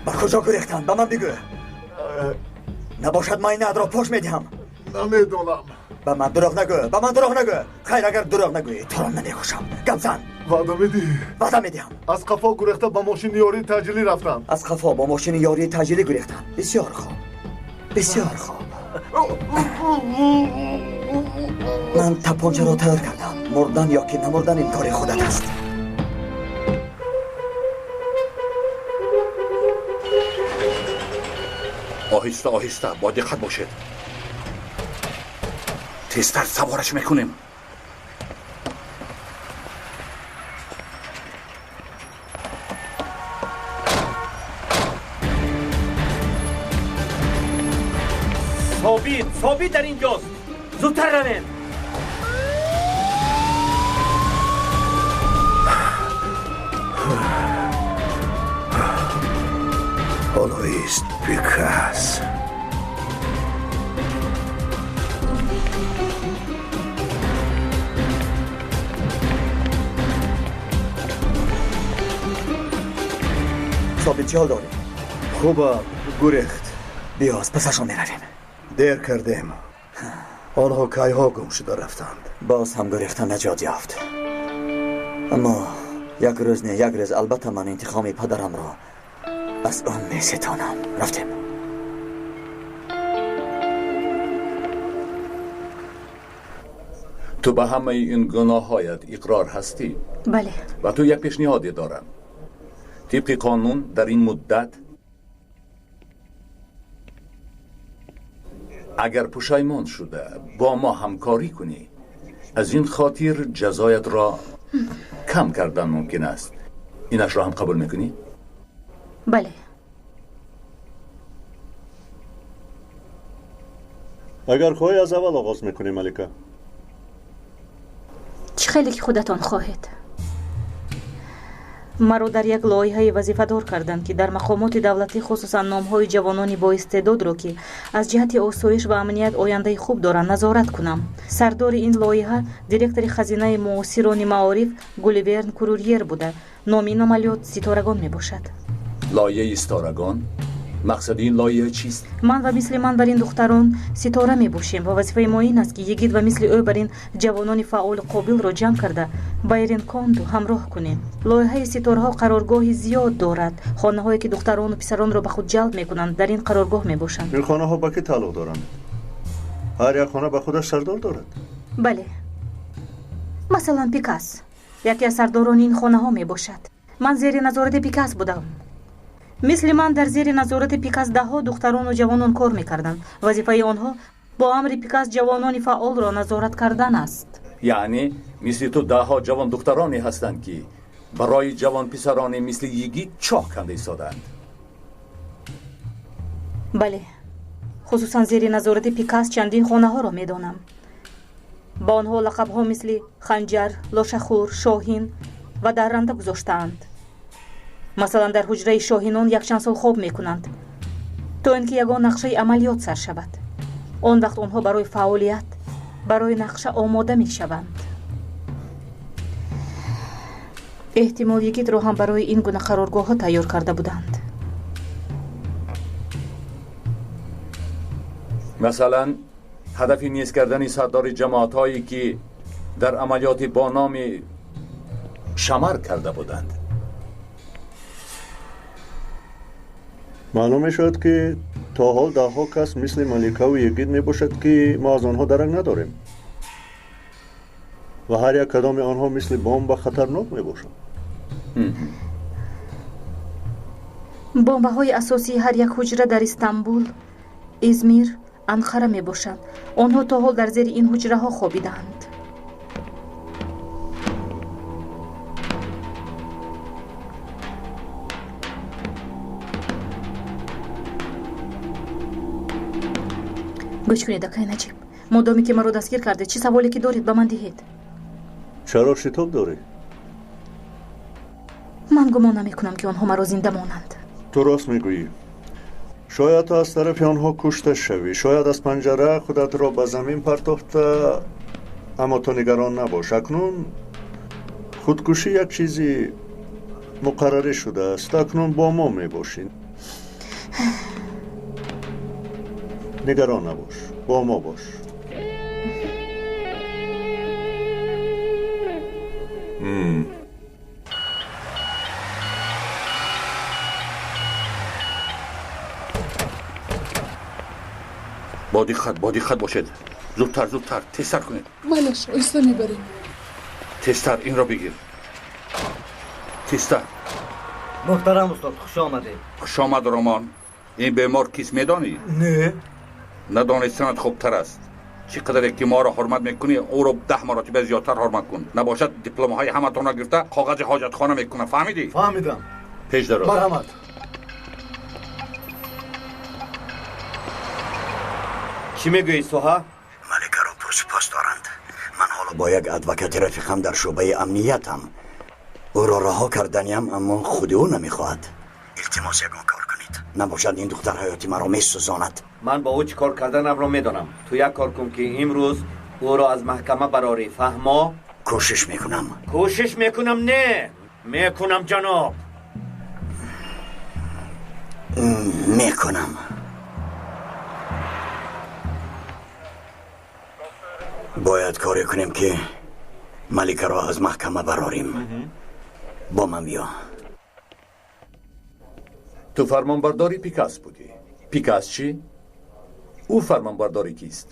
Ба куҷо гурехтанд? Ба ман бигӯ. Набошад, ман ин адро пош медиҳам. Намедонам. Ба ман дурӯғ нагӯ, ба ман дурӯғ нагӯ. Хайр, агар дурӯғ нагӯӣ, туро намекушам. Гап зан. Ваъда медиҳӣ? Ваъда медиҳам. Аз қафо гурехта ба мошини ёрии таъҷилӣ рафтанд. Аз қафо бо мошини ёрии таъҷилӣ гурехтанд. Бисёр хуб, бисёр хуб. Ман тапончаро тайёр кардам. Мурдан ё ки намурдан ин кори худат аст. Оҳиста, оҳиста, бо диққат бошед. Тезтар савораш мекунем. Собит, Собит дар инҷост. Зудтар равем. Ҳоло ист, Пикас. Собит, чӣ ҳол дорӣ? Хубам, гурехт. Биё, аз пасашон меравем. Дер кардем. Онҳо кайҳо гум шуда рафтанд. Боз ҳам гурехта наҷот ёфт. Аммо як рӯз не, як рӯз албатта ман интиқоми падарамро аз ӯ меситонам. Рафтем. Ту ба ҳамаи ин гуноҳҳоят иқрор ҳастӣ? Бале. Ба ту як пешниҳоде дорам. Тибқи қонун дар ин муддат агар пушаймон шуда бо мо ҳамкорӣ кунӣ, аз ин хотир ҷазоятро кам кардан мумкин аст. Инашро ҳам қабул мекунӣ? Бале. Агар хоҳӣ аз аввал оғоз мекунӣ, Малика. Чӣ хеле ки худатон хоҳед. Маро дар як лоиҳаи вазифадор карданд, ки дар мақомоти давлатӣ хусусан номҳои ҷавонони боистеъдодро, ки аз ҷиҳати осоиш ва амният ояндаи хуб доранд, назорат кунам. Сардори ин лоиҳа директори хазинаи муосирони маориф Гулливерн Курурьер буда. Номи ин амалиёт Ситорагон мебошад. Лоиҳаи Ситорагон? Мақсади ин лоиҳа чист? Ман ва мисли ман бар ин духтарон ситора мебошем ва вазифаи мо ин аст, ки йигит ва мисли ӯ бар ин ҷавонони фаъолу қобилро ҷамъ карда ба Эринконду ҳамроҳ кунем. Лоиҳаи ситораҳо қароргоҳи зиёд дорад. Хонаҳое ки духтарону писаронро ба худ ҷалб мекунанд, дар ин қароргоҳ мебошанд. Ин хонаҳо ба кӣ тааллуқ доранд? Ҳар як хона ба худаш сардор дорад? Бале. Масалан, Пикас яке аз сардорони ин хонаҳо мебошад. Ман зери назорати Пикас будам. Мисли ман дар зери назорати Пикас даҳҳо духтарону ҷавонон кор мекарданд. Вазифаи онҳо бо амри Пикас ҷавонони фаъолро назорат кардан аст. Яъне мисли ту даҳҳо ҷавон духтароне ҳастанд, ки барои ҷавонписароне мисли йигит чоҳ канда истодаанд. Бале, хусусан зери назорати Пикас чандин хонаҳоро медонам. Ба онҳо лақабҳо мисли ханҷар, лошахӯр, шоҳин ва дарранда гузоштаанд. Масалан, дар ҳуҷраи шоҳинон якчанд сол хоб мекунанд, то ин ки ягон нақшаи амалиёт сар шавад. Он вақт онҳо барои фаъолият, барои нақша омода мешаванд. Эҳтимол йигитро ҳам барои ин гуна қароргоҳҳо тайёр карда буданд. Масалан, ҳадафи нест кардани сардори ҷамоатҳое ки дар амалиёти бо номи Шамар карда буданд. Маълум мешавад, ки то ҳол даҳҳо кас мисли Маликаву йигит мебошад, ки мо аз онҳо дарак надорем ва ҳар як кадоми онҳо мисли бомба хатарнок мебошад. Бомбаҳои асосии ҳар як ҳуҷра дар Истанбул, Измир, Анқара мебошанд. Онҳо то ҳол дар зери ин ҳуҷраҳо хобидаанд. Гӯш кунед, акай Наҷиб, модоме ки маро дастгир кардед, чӣ саволе ки доред, ба ман диҳед. Чаро шитоб дорӣ? Ман гумон намекунам, ки онҳо маро зинда монанд. Ту рост мегӯӣ. Шояд ту аз тарафи онҳо кушта шавӣ, шояд аз панҷара худатро ба замин партофта, аммо ту нигарон набош. Акнун худкушӣ як чизи муқаррарӣ шудааст. Акнун бо мо мебошӣ. Нигарон набош, бо мо бош. Бо диққат, бо диққат бошед. Зудтар, зудтар, тезтар кунед. Малаш, оҳиста мебарем. Тезтар, инро бигир. Тезтар. Муҳтарам устод, хуш омадед. Хуш омад, Роман. Ин бемор кист медонӣ? Не. Надонистанат хубтар аст. Чӣ қадаре ки моро ҳурмат мекунӣ, ӯро 10 маротиба зиёдтар ҳурмат кун. Набошад, дипломҳои ҳаматонро гирифта коғази ҳоҷатхона мекунам. Фаҳмидӣ? Фаҳмидам. Пеш даро. Марҳамат. Чӣ мегӯӣ, Соҳа? Маликаро пурсупос доранд. Ман ҳоло бо як адвокати рафиқам дар шӯъбаи амниятам. Ӯро раҳо карданиам, аммо худи ӯ намехоҳад. Илтимос, ягон кор кунед. Набошад, ин духтар ҳаёти маро месӯзонад. Ман бо ӯ чӣ кор карданамро медонам. Ту як кор кун, ки имрӯз ӯро аз маҳкама барорӣ. Фаҳмо? Кӯшиш мекунам. Кӯшиш мекунам, не мекунам, ҷаноб. Мекунам. Бояд коре кунем, ки Маликаро аз маҳкама барорим. Бо ман биё. Ту фармонбардори Пикас будӣ. Пикас чӣ? Ӯ фармонбардори кист?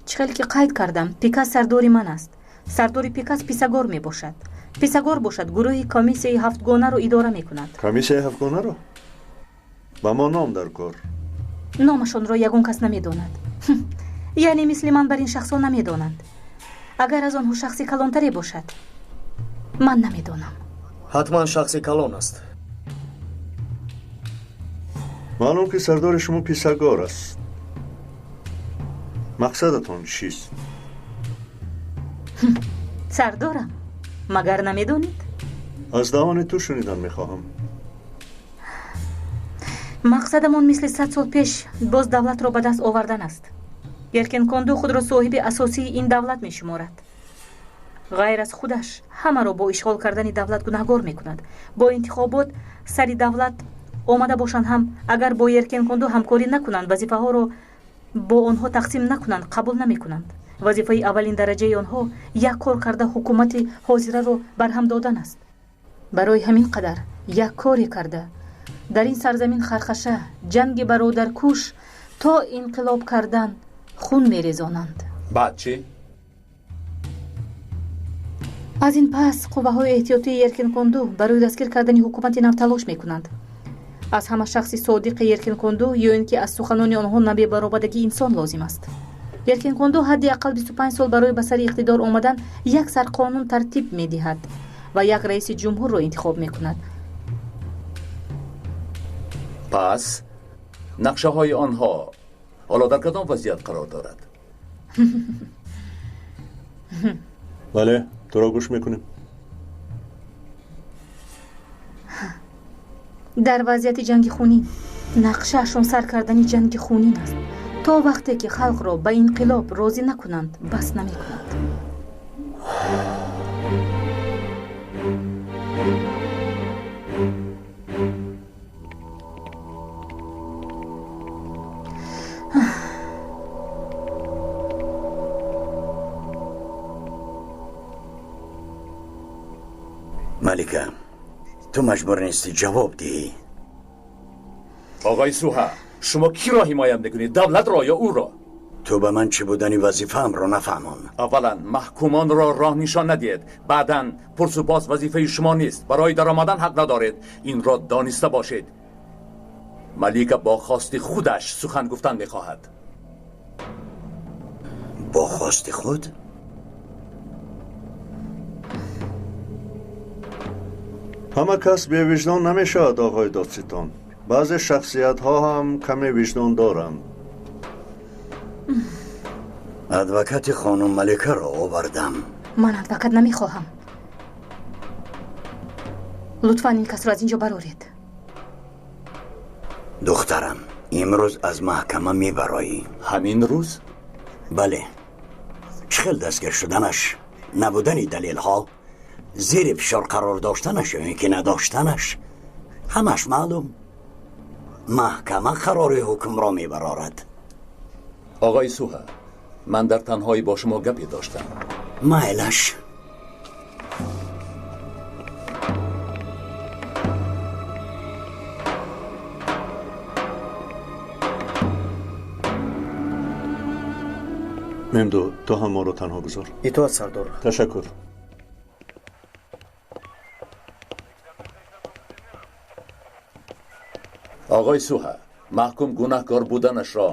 Чӣ хел ки қайд кардам, Пикас сардори ман аст. Сардори Пикас Писагор мебошад. Писагор бошад гурӯҳи комиссияи ҳафтгонаро идора мекунад. Комиссияи ҳафтгонаро? Ба мо ном дар кор. Номашонро ягон кас намедонад. Яъне мисли ман бар ин шахсҳо намедонанд. Агар аз онҳо шахси калонтаре бошад, ман намедонам. Ҳатман шахси калон аст. Маълум ки сардори шумо Писагор аст. Мақсадатон чист? Сардорам, магар намедонед? Аз даҳони ту шунидан мехоҳам. Мақсадамон мисли 100 сол пеш боз давлатро ба даст овардан аст. Еркинконду худро соҳиби асосии ин давлат мешуморад. Ғайр аз худаш ҳамаро бо ишғол кардани давлат гунаҳгор мекунад. Бо интихобот сари давлат омада бошанд ҳам, агар бо Еркинконду ҳамкорӣ накунанд, вазифаҳоро бо онҳо тақсим накунанд, қабул намекунанд. Вазифаи аввалин дараҷаи онҳо як кор карда ҳукумати ҳозираро барҳам додан аст. Барои ҳамин қадар як коре карда дар ин сарзамин хархаша, ҷанги бародаркуш то инқилоб кардан хун мерезонанд. Баъд чӣ? Аз ин пас қувваҳои эҳтиётии Еркинконду барои дастгир кардани ҳукумати нав талош мекунанд. Аз ҳама шахси содиқи Еркинконду ё ин ки аз суханони онҳо набебаробадагии инсон лозим аст. Еркинконду ҳадди ақал 25 сол барои ба сари иқтидор омадан як сарқонун тартиб медиҳад ва як раиси ҷумҳурро интихоб мекунад. Пас нақшаҳои онҳо ҳоло дар кадом вазъият қарор дорад? Бале, туро гӯш мекунем. Дар вазъияти ҷанги хунин нақшаашон сар кардани ҷанги хунин аст. То вақте ки халқро ба инқилоб розӣ накунанд, бас намекунанд. Малика, ту маҷбур нестӣ ҷавоб диҳӣ. Оғои Суҳа, шумо киро ҳимоят мекунед, давлатро ё ӯро? Ту ба ман чӣ будани вазифаамро нафаҳмон. Аввалан маҳкумонро роҳ нишон надиҳед, баъдан пурсупос вазифаи шумо нест, барои даромадан ҳақ надоред. Инро дониста бошед. Малика бо хости худаш сухан гуфтан мехоҳад. Бо хости худ? Ҳама кас бевиҷдон намешавад, оғои додситон. Баъзе шахсиятҳо ҳам каме виҷдон доранд. Адвокати хонум Маликаро овардам. Ман адвокат намехоҳам. Лутфан ин касро аз ин ҷо бароред. Духтарам, имрӯз аз маҳкама мебароӣ. Ҳамин рӯз? Бале. Чӣ хел дастгир шуданаш, набудани далелҳо, зери фишор қарор доштанаш ё ин ки надоштанаш, ҳамаш маълум. Маҳкама қарори ҳукмро мебарорад. Оғои Суҳа, ман дар танҳоӣ бо шумо гапе доштам. Майлаш. Мемду, ту ҳам моро танҳо гузор. Итоат, сардор. Ташаккур. Оғои Суҳа, маҳкум гунаҳкор буданашро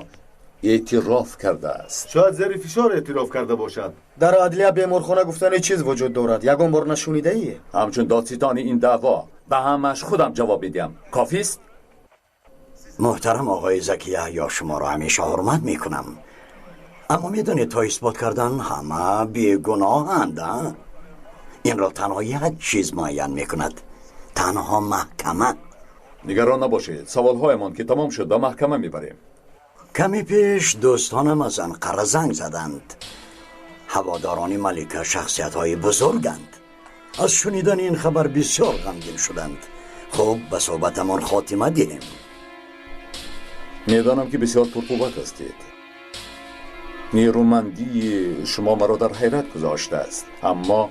эътироф кардааст. Шояд зери фишор эътироф карда бошад. Дар адлия беморхона гуфтани чиз вуҷуд дорад. Ягон бор нашунидаӣ? Ҳамчун додситони ин даъво ба ҳамааш худам ҷавоб медиҳам. Кофист? Муҳтарам оғои Закия, ё шуморо ҳамеша ҳурмат мекунам. Аммо медонед, то исбот кардан ҳама бегуноҳанд. Инро танҳо як чиз муайян мекунад, танҳо маҳкама. Нигарон набошед, саволҳоямон ки тамом шуд ба маҳкама мебарем. Каме пеш дӯстонам аз Анқара занг заданд. Ҳаводорони Малика шахсиятҳои бузурганд. Аз шунидани ин хабар бисёр ғамгин шуданд. Хуб, ба суҳбатамон хотима диҳем. Медонам ки бисёр пурқувват ҳастед. Нерӯмандии шумо маро дар ҳайрат гузоштааст, аммо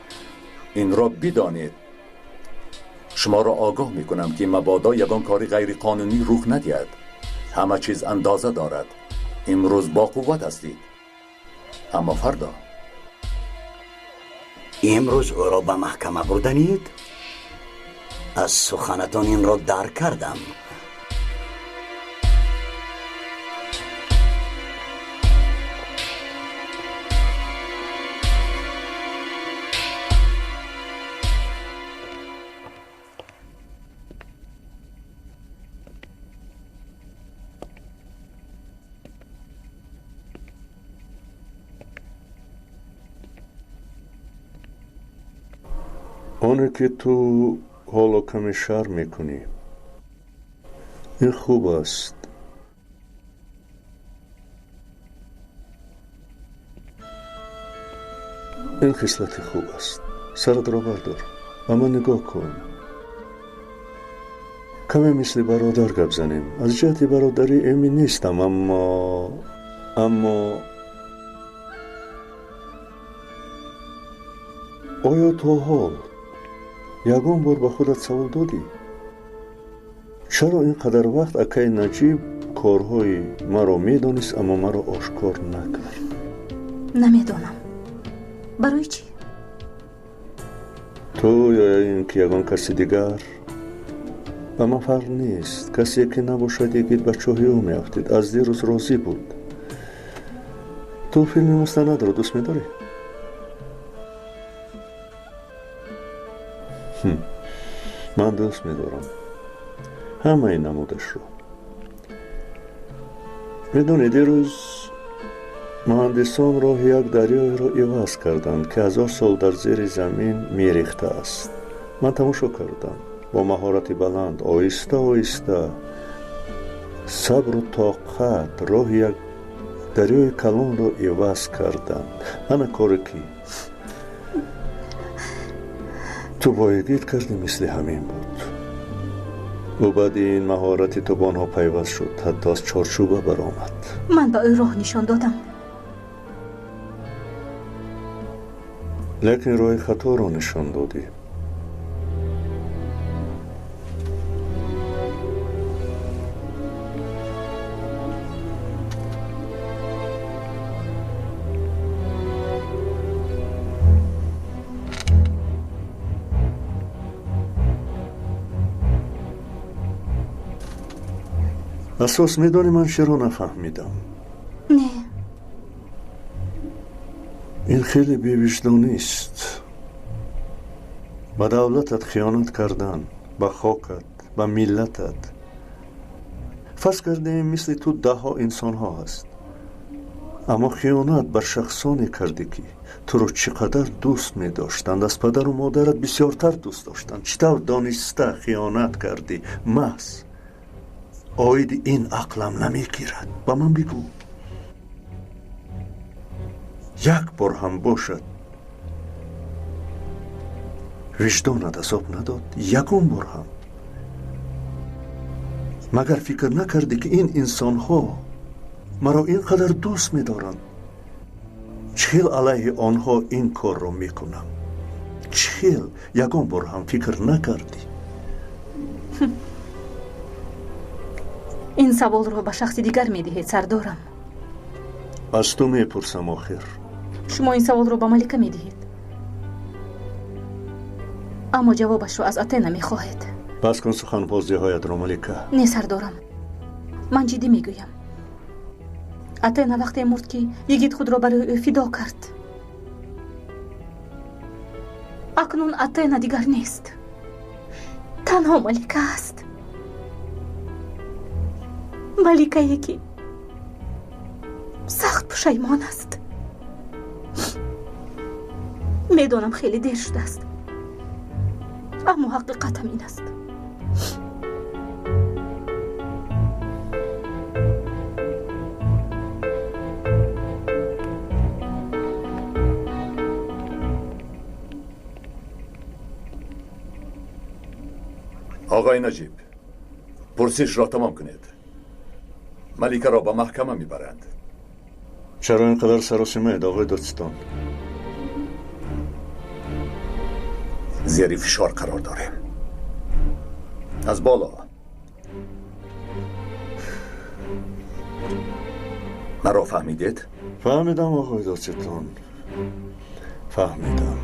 инро бидонед, шуморо огоҳ мекунам ки мабодо ягон кори ғайриқонунӣ рух надиҳад. Ҳама чиз андоза дорад. Имрӯз бо қувват ҳастед, аммо фардо. Имрӯз ӯро ба маҳкама бурданид? Аз суханатон инро дарк кардам. Оне ки ту ҳоло каме шарм мекунӣ, ин хуб аст. Ин хислати хуб аст. Саратро бардор, ба ман нигоҳ кун. Каме мисли бародар гап занем. Аз ҷиҳати бародарӣ эмин нестам, аммо оё то ҳол ягон бор ба худат савол додӣ, чаро ин қадар вақт акаи Наҷиб корҳои маро медонист, аммо маро ошкор накард? Намедонам. Барои чӣ? Ту ё ин ки ягон каси дигар, ба ман фарқ нест. Касе ки набошад, йигит ба чоҳи ӯ меафтид. Аз дирӯз розӣ буд. Ту филми мустанадро дӯст медорӣ? Ман дӯст медорам ҳамаи намудашро. Медонӣ, дирӯз муҳандисон роҳи як дарёеро иваз карданд, ки 1000 сол дар зери замин мерехтааст. Ман тамошо кардам. Бо маҳорати баланд, оҳиста оҳиста, сабру тоқат роҳи як дарёи калонро иваз карданд. Ана коре ки ту бо йигит кардӣ, мисли ҳамин буд. Ӯ баъди ин маҳорати ту ба онҳо пайваст шуд, ҳатто аз чорчӯба баромад. Ман ба ӯ роҳ нишон додам. Лекин роҳи хаторо нишон додӣ. Асос медонӣ, ман чиро нафаҳмидам? Не. Ин хеле бевиҷдонист. Ба давлатат хиёнат кардан, ба хокат, ба миллатат. Фарз кардем, мисли ту даҳҳо инсонҳо ҳаст, аммо хиёнат бар шахсоне кардӣ, ки туро чӣ қадар дӯст медоштанд, аз падару модарат бисёртар дӯст доштанд. Чӣ тавр дониста хиёнат кардӣ? Маҳз оиди ин ақлам намегирад. Ба ман бигӯ, як бор ҳам бошад виҷдонат азоб надод? Ягон бор ҳам? Магар фикр накардӣ, ки ин инсонҳо маро ин қадар дӯст медоранд? Чӣ хел алайҳи онҳо ин корро мекунам? Чӣ хел ягон бор ҳам фикр накардӣ? Ин саволро ба шахси дигар медиҳед, сардорам. Аз ту мепурсам охир. Шумо ин саволро ба Малика медиҳед, аммо ҷавобашро аз Атена мехоҳед. Бас кун суханбозиҳоятро, Малика. Не, сардорам, ман ҷиддӣ мегӯям. Атена вақте мурд, ки йигит худро барои ӯ фидо кард. Акнун Атена дигар нест, танҳо Малика аст. Маликае ки сахт пушаймон аст. Медонам, хеле дер шудааст, аммо ҳақиқат ҳамин аст. آقای نجیب، پرسش را تمام کنید. ملیکه را به محکمه میبرند. Чаро ин қадар саросимаед, оғои додситон? Зери фишор қарор дорем. Аз боло. Маро фаҳмидед? Фаҳмидам, оғои додситон. Фаҳмидам.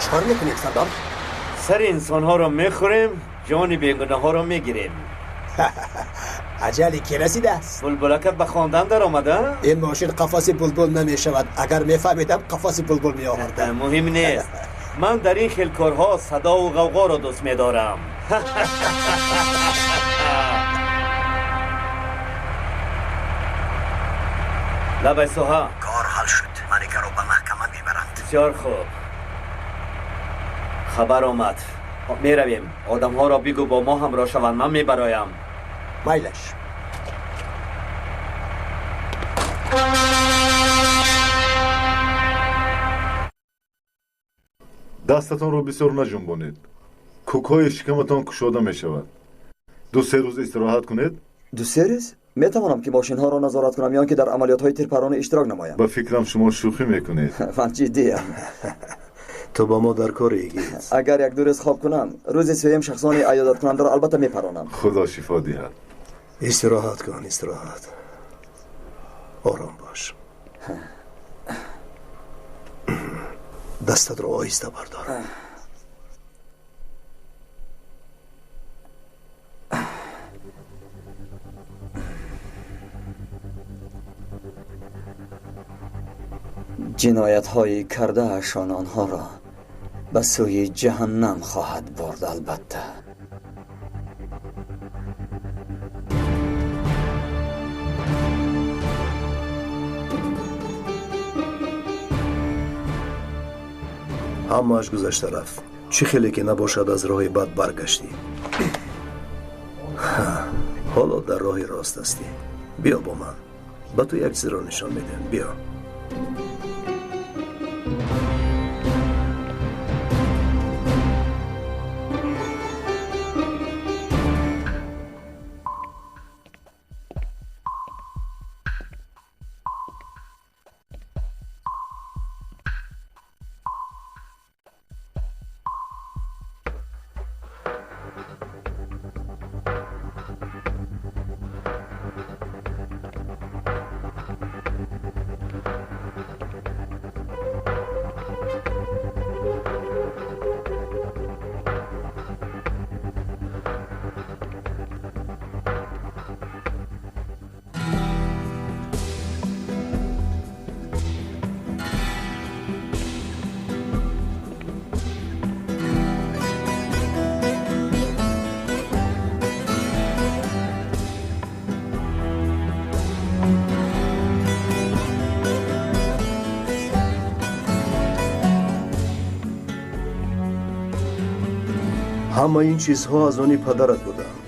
چکار میکنید سردار؟ سر انسانها را میخوریم، جان بیگناه ها را میگیریم. عجلی که رسیده است. بلبلکت به خواندن در آمده؟ این ماشین قفس بلبل نمیشود. اگر میفهمیدم قفس بلبل می آوردم. مهم نیست. من در این خیل کارها صدا و غوغا را دوست میدارم. لبای سوها، کار حل شد. ملکه را به محکمه میبرند. بسیار خوب. خبر آمد. میرویم. آدم ها را بگو با ما همراه شوند. من میبرایم. مایلش. Дастатонро бисёр наҷунбонед. Кӯкҳои шикаматон кушода мешавад. 2-3 рӯз истироҳат кунед. 2-3 рӯз? Метавонам ки мошинҳоро назорат кунам ё ки дар амалиётҳои тирпаронӣ иштирок намоям. Ба фикрам шумо шӯхӣ мекунед. Ман ҷиддиям. Ту ба мо дар кори игит. Агар 1-2 рӯз хоб кунам, рӯзи сеюм шахсони аёдаткунандаро албатта мепаронам. Худо шифо диҳад. Истироҳат кун, истироҳат. Ором бош. Дастатро оҳиста бардор. Ҷиноятҳои кардаашон онҳоро ба сӯи ҷаҳаннам хоҳад бурд, албатта. Ҳамааш гузашта рафт. Чӣ хеле ки набошад, аз роҳи бад баргаштӣ. Ҳоло дар роҳи рост ҳастӣ. Биё бо ман. Ба ту як чизро нишон медиҳам. Биё. Ҳамаи ин чизҳо аз они падарат буданд.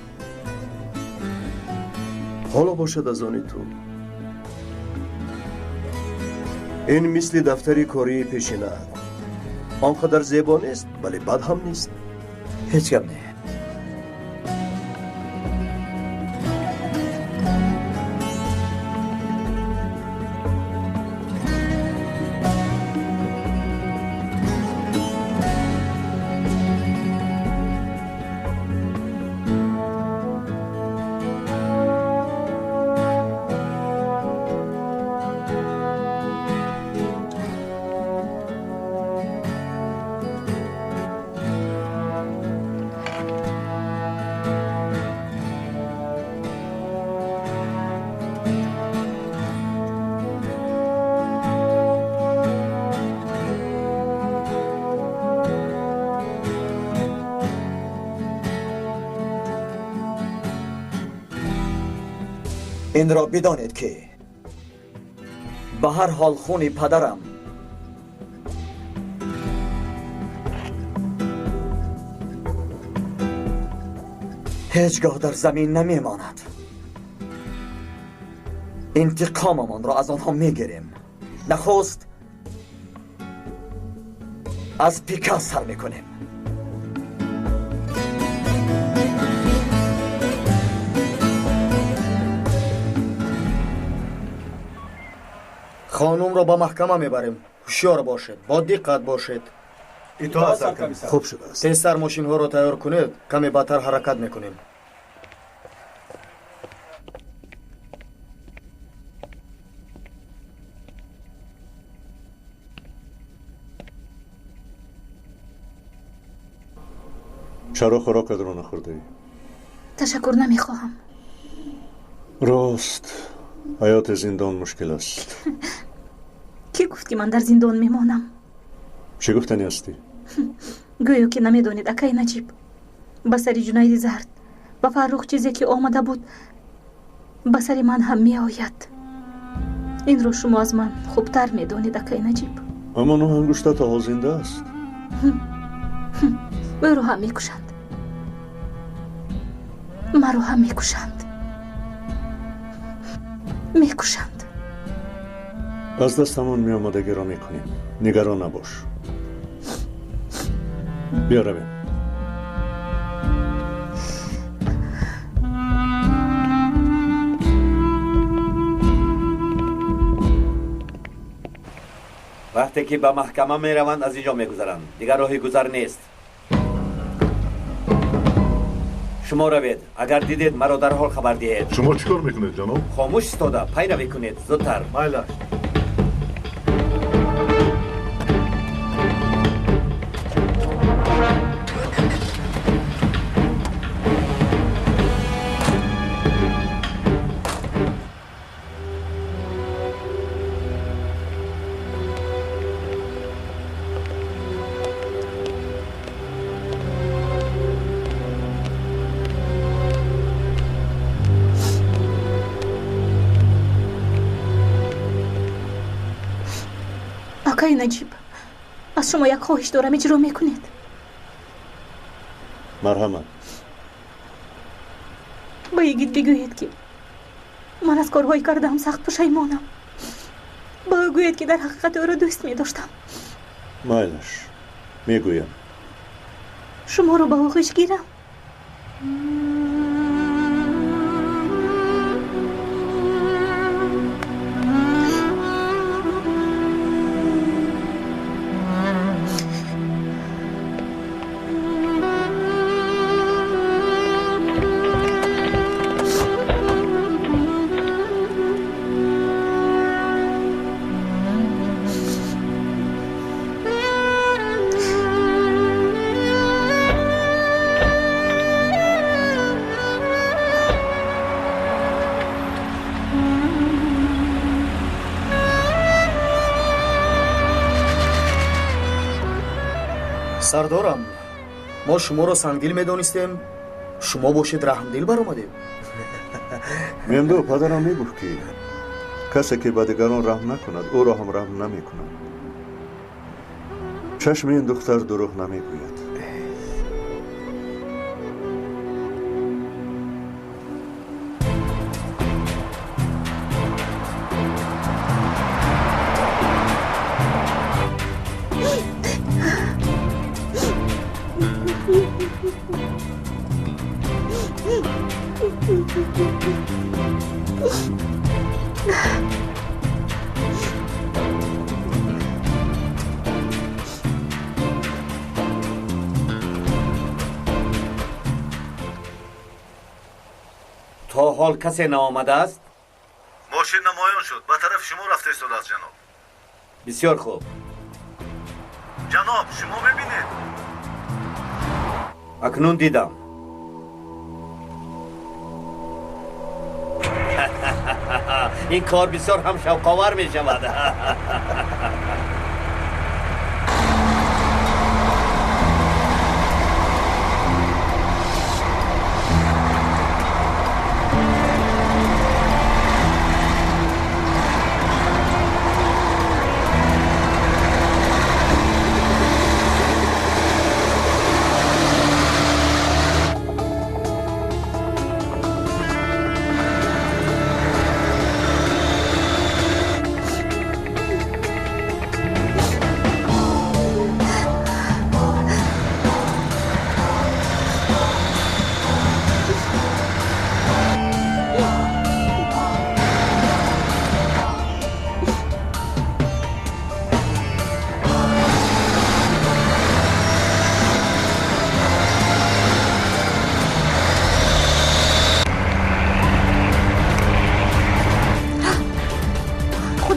Ҳоло бошад аз они ту. Ин мисли дафтари кории пешинаат. Он қадар зебо нест, вале бад ҳам нест. Ҳеҷ гап не. Инро бидонед, ки ба ҳар ҳол хуни падарам ҳеҷгоҳ дар замин намемонад. Интиқомамонро аз онҳо мегирем. Нахуст аз Пика сар мекунем. Хонумро ба маҳкама мебарем. Ҳушёр бошед, бо диққат бошед. Итоат, саркомиссар. Хуб шудааст. Тезтар мошинҳоро тайёр кунед, каме баъдтар ҳаракат мекунем. Чаро хӯрокатро нахӯрдаӣ? Ташаккур, намехоҳам. Рост, ҳаёти зиндон мушкил аст. Кӣ гуфт, ки ман дар зиндон мемонам? Чӣ гуфтанӣ ҳастӣ? Гӯё ки намедонед, акаи Наҷиб. Ба сари Ҷунайди Зард, ба Фаррух чизе ки омада буд, ба сари ман ҳам меояд. Инро шумо аз ман хубтар медонед, акаи Наҷиб. Аммо ну ангушта то ҳол зинда аст. Ӯро ҳам мекушанд, маро ҳам мекушанд, мекушанд. Аз дастамон меомадагиро мекунем. Нигарон набош. Биё равем. Вақте ки ба маҳкама мераванд, аз ин ҷо мегузаранд. Дигар роҳи гузар нест. Шумо равед. Агар дидед, маро дарҳол хабар диҳед. Шумо чӣ кор мекунед, ҷаноб? Хомӯш истода пайравӣ кунед, зудтар. Майлаш. Акаи Наҷиб, аз шумо як хоҳиш дорам, иҷро мекунед? Марҳамат. Ба йигит бигӯед, ки ман аз корҳои кардаам сахт пушаймонам. Ба ӯ гӯед, ки дар ҳақиқат ӯро дӯст медоштам. Майлаш, мегӯям. Шуморо ба оғӯш гирам? Сардорам, мо шуморо сангдил медонистем, шумо бошед раҳмдил баромадем. Мемду, падарам мегуфт, ки касе ки ба дигарон раҳм накунад, ӯро ҳам раҳм намекунад. Чашми ин духтар дурӯғ намегӯяд. То ҳол касе наомадааст? Мошин намоён шуд, ба тарафи шумо рафта истодааст, ҷаноб. Бисёр хуб. Ҷаноб, шумо мебинед? Акнун дидам. Ин кор бисёр ҳам шавқовар мешавад.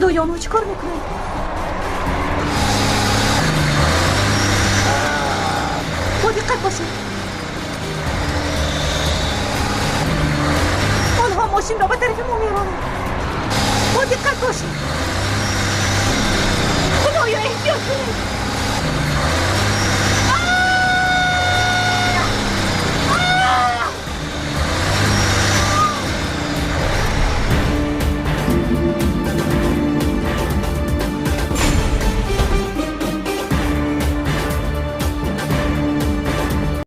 Худоё, онҳо чӣ кор мекунанд? Бо диққат бошед. Онҳо мошинро ба тарафи мо меронанд. Бо диққат бошед.